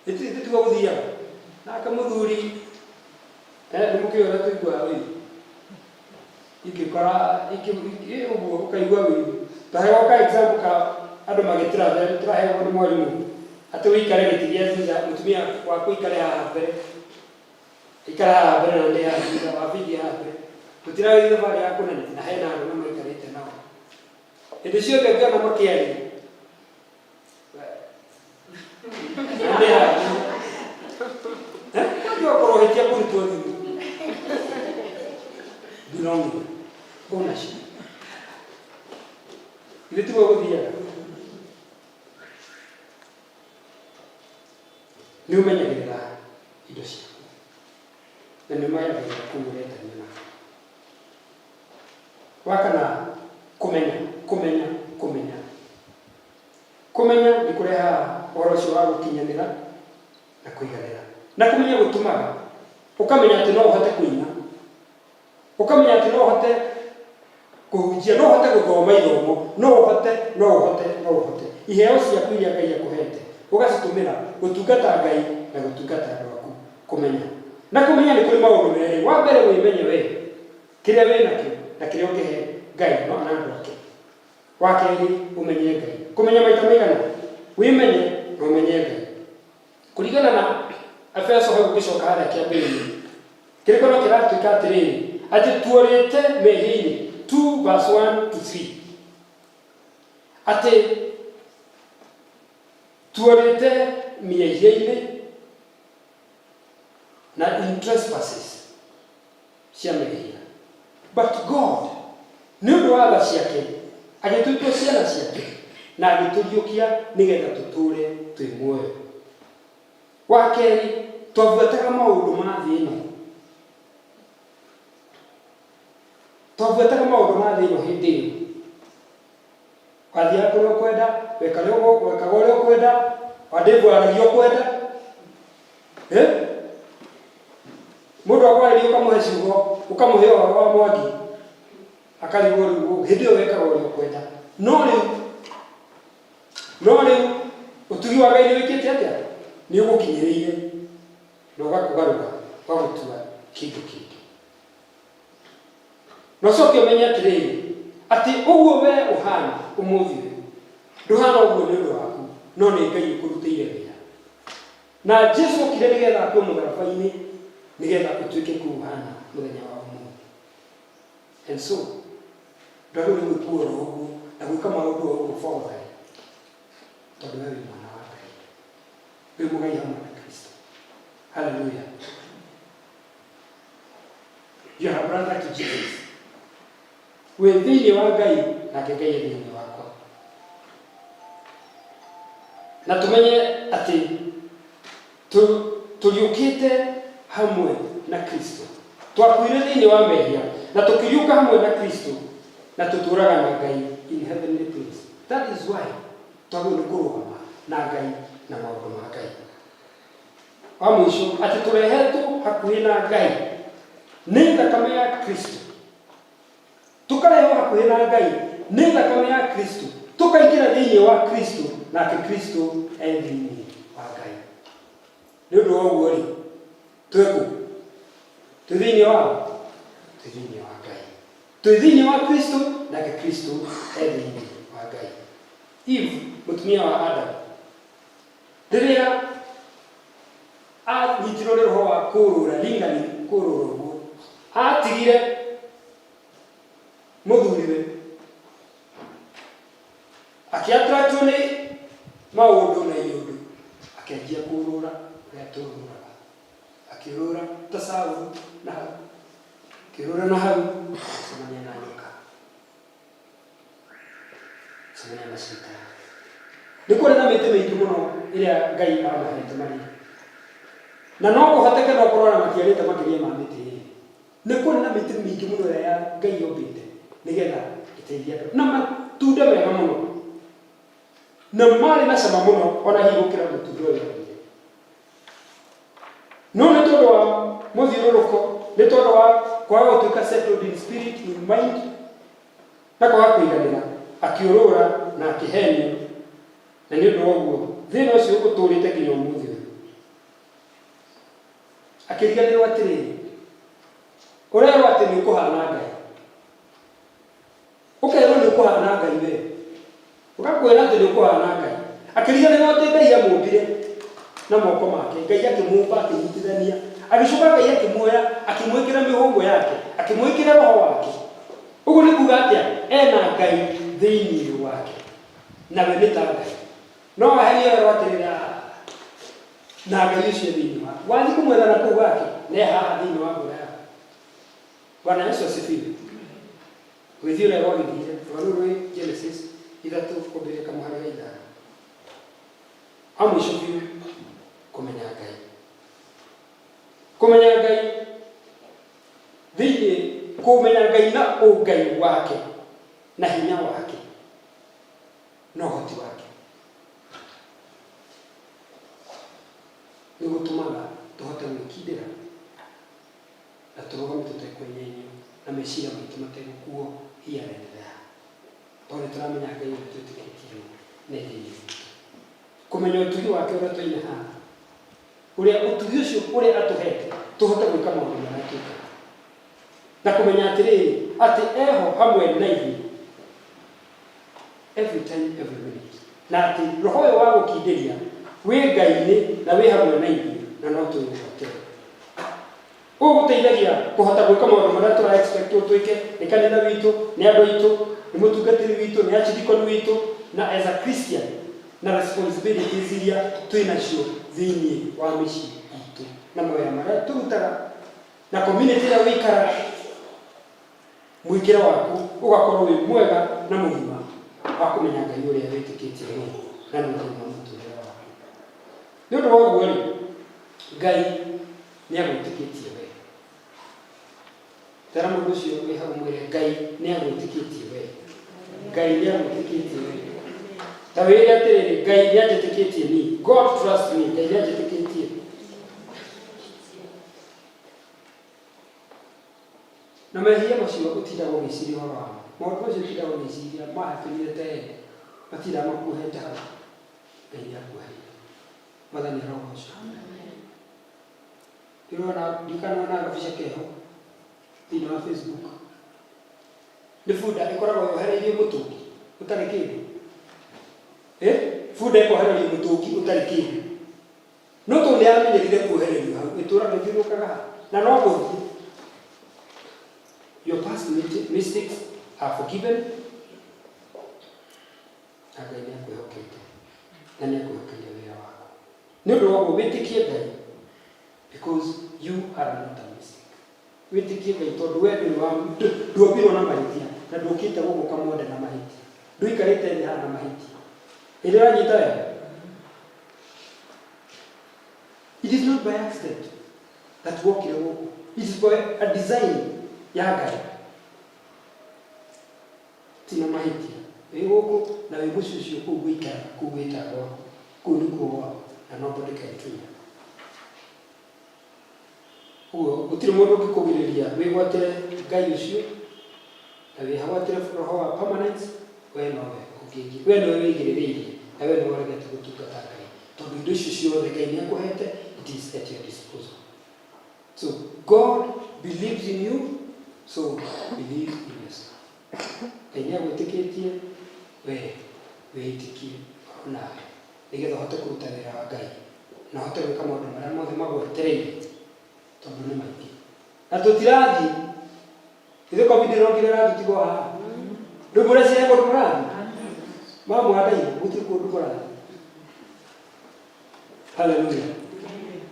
Ĩtiguo gũthiaga. Nake mũthuri nĩ mũkĩũĩ ũrĩa tũiguaga ũiru. Ingĩkora ũguo ũkaigua ũiru. Twaheagwo ka example ka andũ magĩ travel, tũraheagwo nĩ mwarimũ atĩ ũikare gĩtĩ gĩa thutha, mũtumia waku aikare haha mbere, aikare haha mbere na ndĩ haha thutha, wabindi haha mbere. Tũtiragĩthiĩ thabarĩ ya kũnene na hena arũme maikarĩte nao. Hĩndĩ ciothe ũngĩona makĩaria, na ndĩ haha thutha. Kwanja ũkorwo ũhĩtia kũrutwo thimũ. Belonging, ownership. Githĩ tiguo gũthiaga? Nĩ ũmenyagĩrĩra indo ciaku na nĩ ũmenyagĩrĩra kũu ũretanio nako. Wa kana, kũmenya, kũmenya, kũmenya. Kũmenya nĩ kũrehaga ũhoro ũcio wa gũkinyanĩra na kũiganĩra. Na kũmenya gũtũmaga ũkamenya atĩ no ũhote kũina, ũkamenya atĩ no ũhote kũhunjia, no ũhote gũthoma ithomo, no ũhote, no ũhote, no ũhote. Iheo ciaku iria Ngai akũhete, ũgacitũmĩra gũtungata Ngai na gũtungata andũ aku. Kũmenya. Na kũmenya nĩ kũrĩ maũndũ merĩ. Wa mbere wĩmenye we, kĩrĩa wĩ nakĩo na kĩrĩa ũngĩhe Ngai na andũ ake. Wa kerĩ ũmenye Ngai. Kũmenya maita maigana? Wĩmenye na ũmenye Ngai. Kũringana na Efeso hau ũgĩcoka harĩa kĩambĩrĩria, kĩrĩko no kĩratuĩka atĩrĩrĩ, atĩ tuorĩte mehia-inĩ, 2 verse 1 to 3, atĩ Tuorĩte mĩehia-inĩ na in trespasses cia mehia. But God, nĩ ũndũ wa tha ciake, agĩtũtua ciana ciake na agĩtũriũkia nĩgetha tũtũũre twĩ muoyo. Wa kerĩ, twabuataga maũndũ ma thĩ ĩno. Twabuataga maũndũ ma thĩ ĩno hĩndĩ ĩyo. Wathiaga kũrĩa ũkwenda, wekaga ũrĩa ũkwenda, wandĩvu waragia ũkwenda. Eh? Mũndũ akwarĩria ũkamũhe ciugo, ũkamũhe ũhoro wa mwangi, akarigwo rĩu hĩndĩ ĩyo wekaga ũrĩa ũkwenda. No rĩu, no rĩu ũtugi wa Ngai nĩ wĩkĩte atĩa? Nĩ ũgũkinyĩrĩire na ũgakũgarũra ũgagũtua kĩndũ kĩngĩ. Na ũcoke ũmenye atĩrĩrĩ, atĩ ũguo wee ũhana ũmũthĩ ũyũ, ndũhana ũguo nĩ ũndũ waku, no nĩ Ngai ũkũrutĩire wĩra. Na Jesu okire nĩgetha akue mũtharaba-inĩ, nĩgetha ũtuĩke kũu ũhana mũthenya wa ũmũthĩ. And so, ndwagĩrĩirwo nĩ gwĩkua oro ũguo na gwĩka maũndũ o ũguo bogotharĩ, tondũ we wĩ mwana wa Ngai, wĩ mũgai hamwe na Kristo. Hallelujah. You are a brother to Jesus. Wĩ thĩinĩ wa Ngai nake Ngai e thĩinĩ wakwa. Na tũmenye atĩ tũriũkĩte hamwe na Kristo. Twakuire thĩinĩ wa mehia na tũkĩriũka hamwe na Kristo na tũtũraga na Ngai in heavenly place. That is why twagĩrĩirwo nĩ kũrũgama na Ngai na maũndũ ma Ngai. Wa mũico, atĩ tũrehetwo hakuhĩ na Ngai nĩ thakame ya Kristo. Tũkarehwo hakuhĩ na Ngai nĩ thakame ya Kristo, tũkaingĩra thĩinĩ wa Kristo, nake Kristo e thĩinĩ wa Ngai. Nĩ ũndũ wa ũguo-rĩ, twĩ kũ? Twĩ thĩinĩ wa? Twĩ thĩinĩ wa Ngai. Twĩ thĩinĩ wa Kristo, nake Kristo e thĩinĩ wa Ngai. Eve, mũtumia wa Adamu, Rĩrĩa anyitirwo nĩ roho wa kũũrũra, lingering, kũũrũra ũguo, atigire mũthuriwe, akĩattractwo nĩ maũndũ na iũndũ, akĩanjia kũũrũra ũrĩa tũũrũraga. Akĩũrũra ta Saũlũ na hau, akĩũrũra na hau, agĩcemania na nyoka. Cemania na caitani. Nĩ kũrĩ na mĩtĩ mĩingĩ mũno ĩrĩa Ngai amahete marĩe. Na no kũhoteke no korwo ona matiarĩte makĩria ma mĩtĩ ĩrĩ. Nĩ kũrĩ na mĩtĩ mĩingĩ mũno ĩrĩa ya Ngai ombĩte nĩgetha ĩteithie andũ. Na matunda mega mũno. Na marĩ na cama mũno ona hihi gũkĩra mũtunda ũrĩa ũngĩ. No nĩ tondũ wa mũthiũrũrũko, nĩ tondũ wa kwaga gũtuĩka settled in spirit, in mind, na kwaga kũiganĩra, akĩũrũra na akĩhenio, na nĩ ũndũ wa ũguo thĩna ũcio ũtũũrĩte nginya ũmũthĩ ũyũ. Akĩriganĩrwo atĩrĩrĩ, ũrerwo atĩ nĩ ũkũhana Ngai. Ũkerwo nĩ ũkũhana Ngai we. Ũgakwĩra atĩ nĩ ũkũhana Ngai. Akĩriganĩrwo atĩ Ngai amũmbire na moko make. Ngai akĩmũmba akĩnyitithania. Agĩcoka Ngai akĩmuoya akĩmwĩkĩra mĩhũmũ yake, akĩmwĩkĩra roho wake. Ũguo nĩ kuga atĩa? Ena Ngai thĩinĩ wake. Nawe nĩ ta Ngai. No ahenio erwo atĩrĩrĩ, "Ah, na Ngai ũcio e thĩinĩ waku. Wathiĩ kũmwetha na kũu gwake, na e haha thĩinĩ wa ngoro yaku. Bwana Yesu asifiwe. Gũgĩthiĩ ũrĩa gwagĩthiire, rũgano rũu rwĩ Genesis ithatũ kwambĩrĩria kamũhari ga ithano. Wa mũico biũ, kũmenya Ngai. Kũmenya Ngai thĩinĩ, kũmenya Ngai na ũngai wake na hinya wake na ũhoti wake nĩ gũtũmaga tũhote gwĩkindĩra na tũrũgame tũtekwenyenyio na meciria maitũ mategũkuo here and there tondũ nĩ tũramenya Ngai ũrĩa twĩtĩkĩtie nũ nĩ thĩinĩ witũ. Kũmenya ũtugi wake ũrĩa tũina haha, ũrĩa ũtugi ũcio ũrĩa atũhete tũhote gwĩka maũndũ marĩa twĩkaga, na kũmenya atĩrĩrĩ atĩ eho hamwe na ithuĩ every time every minute, na atĩ roho ũyũ wa gũkindĩria wĩ Ngai-inĩ na wĩ hamwe na ithuĩ na no twĩgwatĩre. Ũũ gũteithagia kũhota gwĩka maũndũ marĩa tũra expect wo twĩke nĩ kanitha witũ, nĩ andũ aitũ, nĩ mũtungatĩri witũ, nĩ archdeacon witũ, na as a Christian. Na responsibilities iria twĩ nacio thĩinĩ wa mĩciĩ itũ na mawĩra marĩa tũrutaga na community ĩrĩa wĩikaraga, mwĩkĩre waku ũgakorwo wĩ mwega na mũgima wa kũmenya Ngai ũrĩa wĩtĩkĩtie nũ na nũ thĩinĩ wa mũtũrĩre waku. Nĩ ũndũ wa ũguo rĩ, Ngai nĩ agwĩtĩkĩtie we. Tera mũndũ ũcio wĩ hau mwĩre Ngai nĩ agwĩtĩkĩtie we. Ngai nĩ agwĩtĩkĩtie we. Ta wĩre atĩrĩrĩ, Ngai nĩ anjĩtĩkĩtie niĩ. God trust me. Ngai nĩ anjĩtĩkĩtie. Na mehia macio ũtindaga ũgĩciria ũhoro wamo, maũndũ macio ũtindaga ũgĩciria mahappenire tene, matindaga makuohete hau. Ngai nĩ akuoheire. Mwathani arogocwo. Ndĩrona ndikana gabica keho thĩinĩ wa Facebook. Nĩ bunda ĩkoragwo yohereirio mũtũngi ũtarĩ kĩndũ. Eh? Bunda ĩkohererio mũtũngi ũtarĩ kĩndũ. No tondũ nĩ yamenyerire kuohererio hau, ĩtũraga ĩthiũrũrũkaga na no gũthiĩ. Your past mistakes are forgiven. Na Ngai nĩ akwĩhokete na nĩ akwĩhokeire wĩra waku. Nĩ ũndũ wa ũguo wĩtĩkie Ngai because you are not a mistake. Wĩtĩkie Ngai tondũ we ndũrĩ wa nduombirwo na mahĩtia na ndũkĩte gũkũ kamwende na mahĩtia. Ndũikarĩte thĩ haha na mahĩtia. Ĩrĩa ũranyita wega? It is not by accident that wokire gũkũ. It is by a design ya Ngai. Ti na mahĩtia. Wĩ gũkũ na wĩ mũciĩ ũcio kũu wĩikaraga kũu wĩtaga gwaku. Kũu nĩkuo gwaku na nobody can tunya. Ũguo gũtirĩ mũndũ ũngĩkũgirĩrĩria wĩgwatĩre Ngai ũcio na wĩgwatĩre roho wa permanence. We nowe ũngĩingĩ, we nowe wĩigĩrĩrĩirie na we nowe ũregete gũtungata Ngai, tondũ indo icio ciothe Ngai nĩ akũhete. It is at your disposal. So God believes in you, so believe in yourself. Ngai nĩ agwĩtĩkĩtie we, wĩĩtĩkie nawe nĩgetha ũhote kũruta wĩra wa Ngai na ũhote gwĩka maũndũ marĩa mothe magwetereire, tondũ nĩ maingĩ na tũtirathiĩ. Ithuĩ COVID ĩrokire ĩratũtiga o haha. Rĩu mũreciria kũndũ mũrathiĩ mamwandaire? Gũtirĩ kũndũ mũrathiĩ. Haleluya!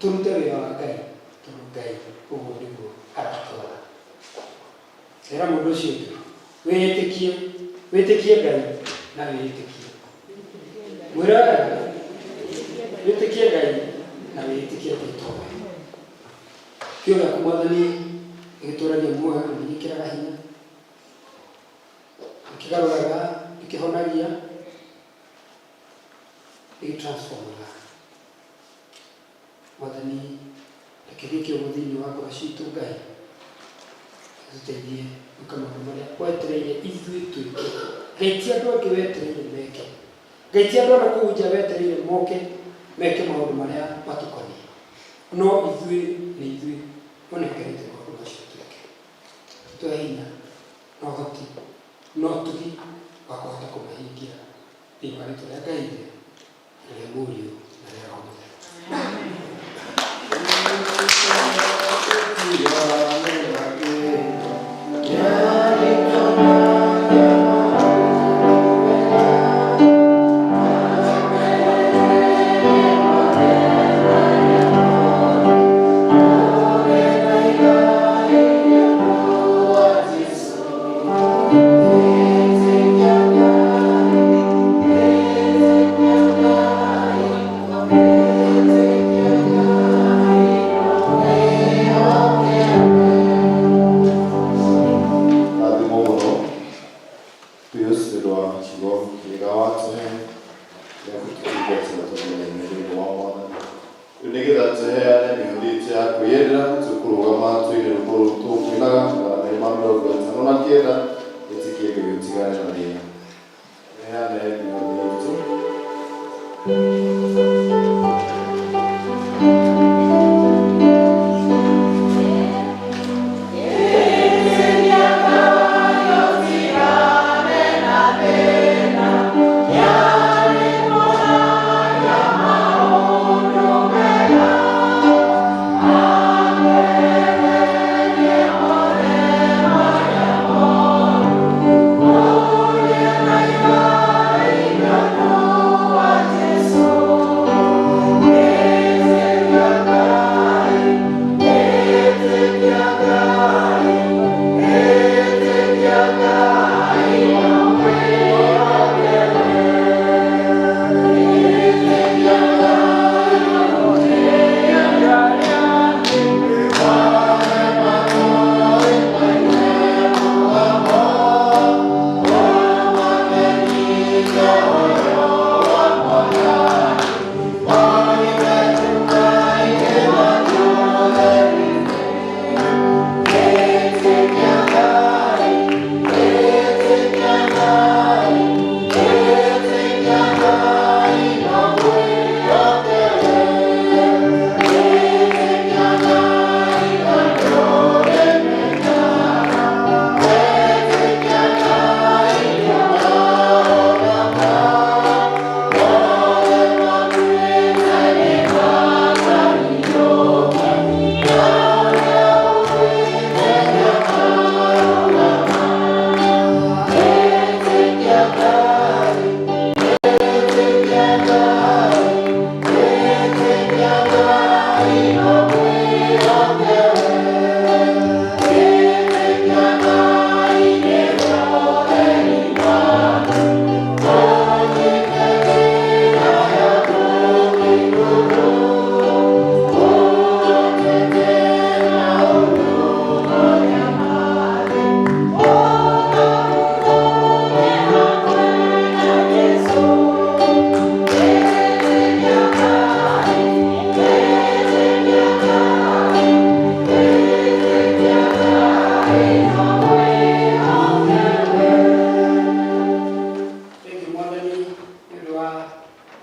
Tũrute wĩra wa Ngai tondũ Ngai ũguo nĩguo aratwatha. Era mũndũ ũcio ũngĩ wĩĩtĩkie, wĩtĩkie Ngai na wĩĩtĩkie. Mwĩre wega, wĩtĩkie Ngai na wĩĩtĩkie atĩ towe. Kĩo gĩaku Mwathani nĩgĩtũragia muoyo na nĩgĩkĩraga hinya, nĩkĩgarũraga, nĩkĩhonagia, nĩgĩtransformaga. Mwathani, reke gĩke ũguo thĩinĩ wa ngoro citũ. Ngai tũteithie gwĩka maũndũ marĩa wetereire ithuĩ twĩke. Ngai, ti andũ angĩ wetereire meke. Ngai, ti andũ ana kũu nja wetereire moke meke maũndũ marĩa matũkoniĩ, no ithuĩ nĩ ithuĩ ũnengerete maũndũ macio twĩke. Tũhe hinya na ũhoti na ũtugi wa kũhota kũmahingia thĩinĩ wa rĩtwa rĩa Ngai Ithe na rĩa Mũriũ na rĩa Roho Mũtheru. Rathimwo mũno Pius nĩ ũndũ wa kiugo kĩega watũhe gĩa gũtũtungatĩra tũmenye thĩinĩ wa Mwathani. Rĩu nĩgetha tũheane mĩhothi itũ ya kwĩyendera, tũkũrũgama tũine rwĩmbo rũrũ tũkwinaga 259, ĩtĩkie Ngai ũtigane na thĩna. Tũheane mĩhothi itũ.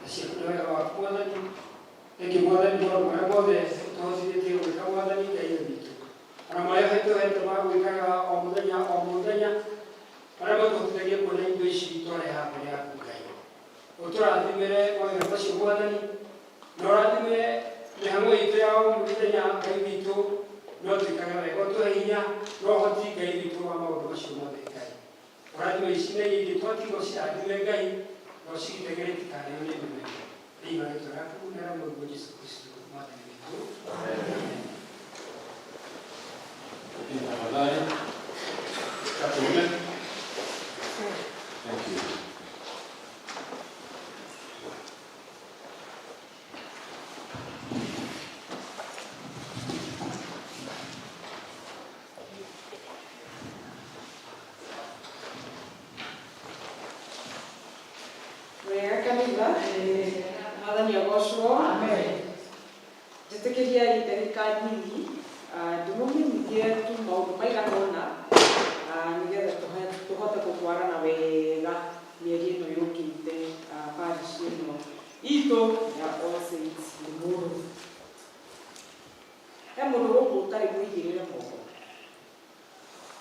Tha ciaku na wega waku Mwathani. Thengiũ Mwathani nĩ maũndũ marĩa mothe ũtũhotithĩtie gwĩka Mwathani Ngai witũ. Ona marĩa ũhetũhete ma gwĩkaga o mũthenya o mũthenya, marĩa matũhotithagia kuona indo ici twareha mbere yaku Ngai. Ũtũrathimĩre mawĩra macio Mwathani, na ũrathime mĩhang'o itũ ya o mũthenya Ngai witũ, no twĩkage wega, ũtũhe hinya na ũhoti Ngai witũ wa maũndũ macio mothe Ngai. Ũrathime ici na iria ingĩ twatiga ũcirathime Ngai, na ũcigitagĩre itikarĩo nĩ mĩmero. Thĩinĩ wa rĩtwa rĩaku na rĩa Mũrũguo Jesũ Kristo Mwathani witũ. Amen. Tafadhali. Katume. Thank you. Wega kanitha. Mwathani agocwo. Njĩtĩkĩriai ndagĩka nyinyi ndĩmũmenyithie tu maũndũ maigana ũna, nĩgetha tũhote gũtwarana wega mĩeri ĩno yũkĩte, parish ĩno itũ ya All Saints Limuru. He mũndũ gũkũ ũtarĩ mũigĩrĩre moko?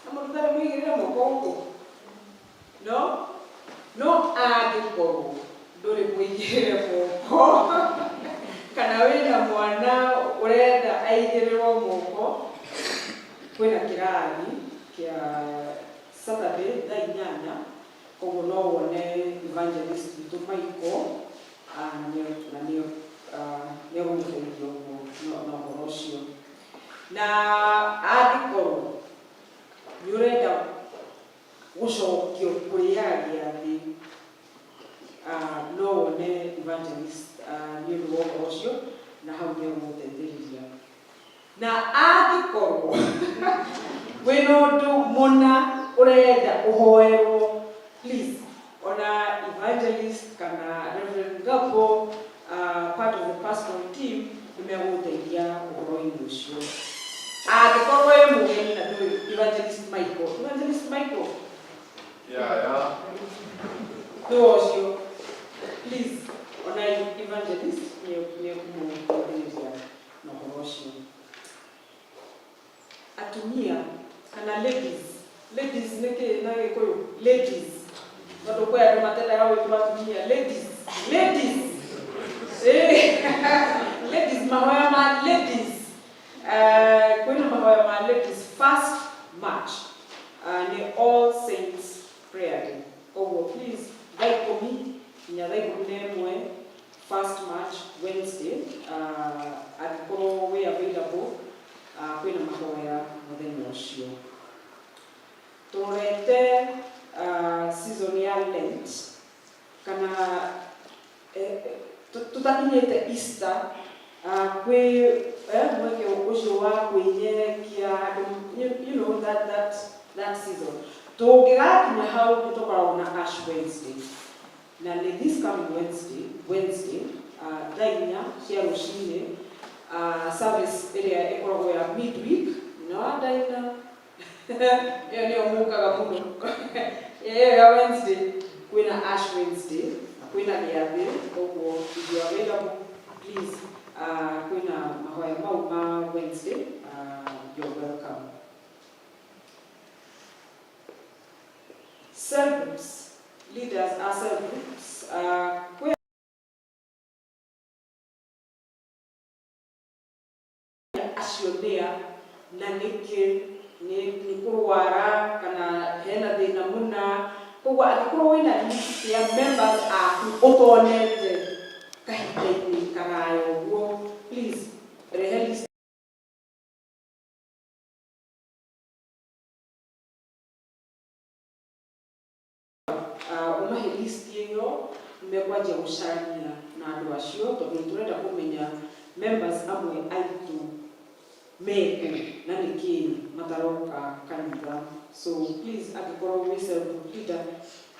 He mũndũ ũtarĩ mũigĩrĩre moko gũkũ? No no angĩkorwo ndũrĩ mũigĩrĩre moko kana wĩna mwana ũrenda aigĩrĩrwo moko, kwĩna kĩrathi kĩa Saturday thaa 8, koguo no wone evangelist witũ Michael, na nĩegũgũteithia ũguo na ũhoro ũcio. Na angĩkorwo nĩ ũrenda gũcokio kũrĩaga gĩathĩ, no wone evangelist nĩ ũndũ wa ũhoro ũcio, na hau nĩegũgũteithĩrĩria. Na angĩkorwo wĩna ũndũ mũna ũrenda ũhoerwo, please ona evangelist kana Reverend Gabo, part of the pastoral team, nĩmegũgũteithia ũhoro-inĩ ũcio. Angĩkorwo wĩ mũgeni na ndũĩ Evangelist Michael, Evangelist Michael nĩwe ũcio, please ona evangelist nĩekũmũteithĩrĩria na ũhoro ũcio. Atumia kana ladies, ladies nĩ kĩ na Gĩkũyũ? Ladies, tondũ kwĩ andũ matendaga gwĩtwo atumia. Ladies, ladies, ladies, mahoya ma ladies, kwĩna mahoya ma ladies 1st March, nĩ All Saints Prayer Day. Koguo please, thaa 10 nginya thaa 11, 1st March, Wednesday, angĩkorwo wĩ available, kwĩna mahoya mũthenya ũcio. Tũrorete season ya Lent kana tũtakinyĩte Easter, kwĩ mweke ũcio wa kwĩnyerekia andũ, you know that season. Tũngĩgakinya hau nĩ tũkoragwo na Ash Wednesday, na nĩ this coming Wednesday, thaa 4 cia rũcinĩ, service ĩrĩa ĩkoragwo ya midweek. No ndaina ĩyo nĩyo mũkaga mũno, ĩyo ya Wednesday. Kwĩna Ash Wednesday na kwĩna gĩathĩ, koguo if you are available, please, kwĩna mahoya mau ma Wednesday, you're welcome. Cell groups, leaders are cell groups, kwĩ acio nĩa na nĩkĩ nĩ kũrwara kana hena thĩna mũna. Koguo angĩkorwo wĩna list ya members aku ũtonete kahinda-inĩ karaya ũguo, please rehe list ũmahe list ĩyo, nĩmekwanjia gũcarania na andũ acio, tondũ nĩ tũrenda kũmenya members amwe aitũ mekũ na nĩkĩ mataroka kanitha. So please, angĩkorwo wĩ cell group leader,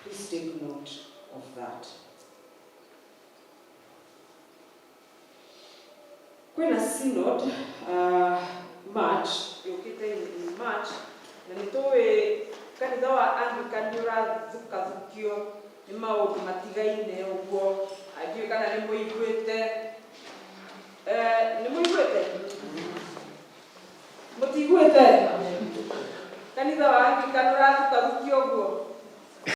please take note of that. Kwĩna synod, March yũkĩte, in March, na nĩ tũĩ kanitha wa Anglican nĩ ũrathukathukio nĩ maũndũ matigaine ũguo. Ndiũĩ kana nĩ mũiguĩte. Nĩ mũiguĩte?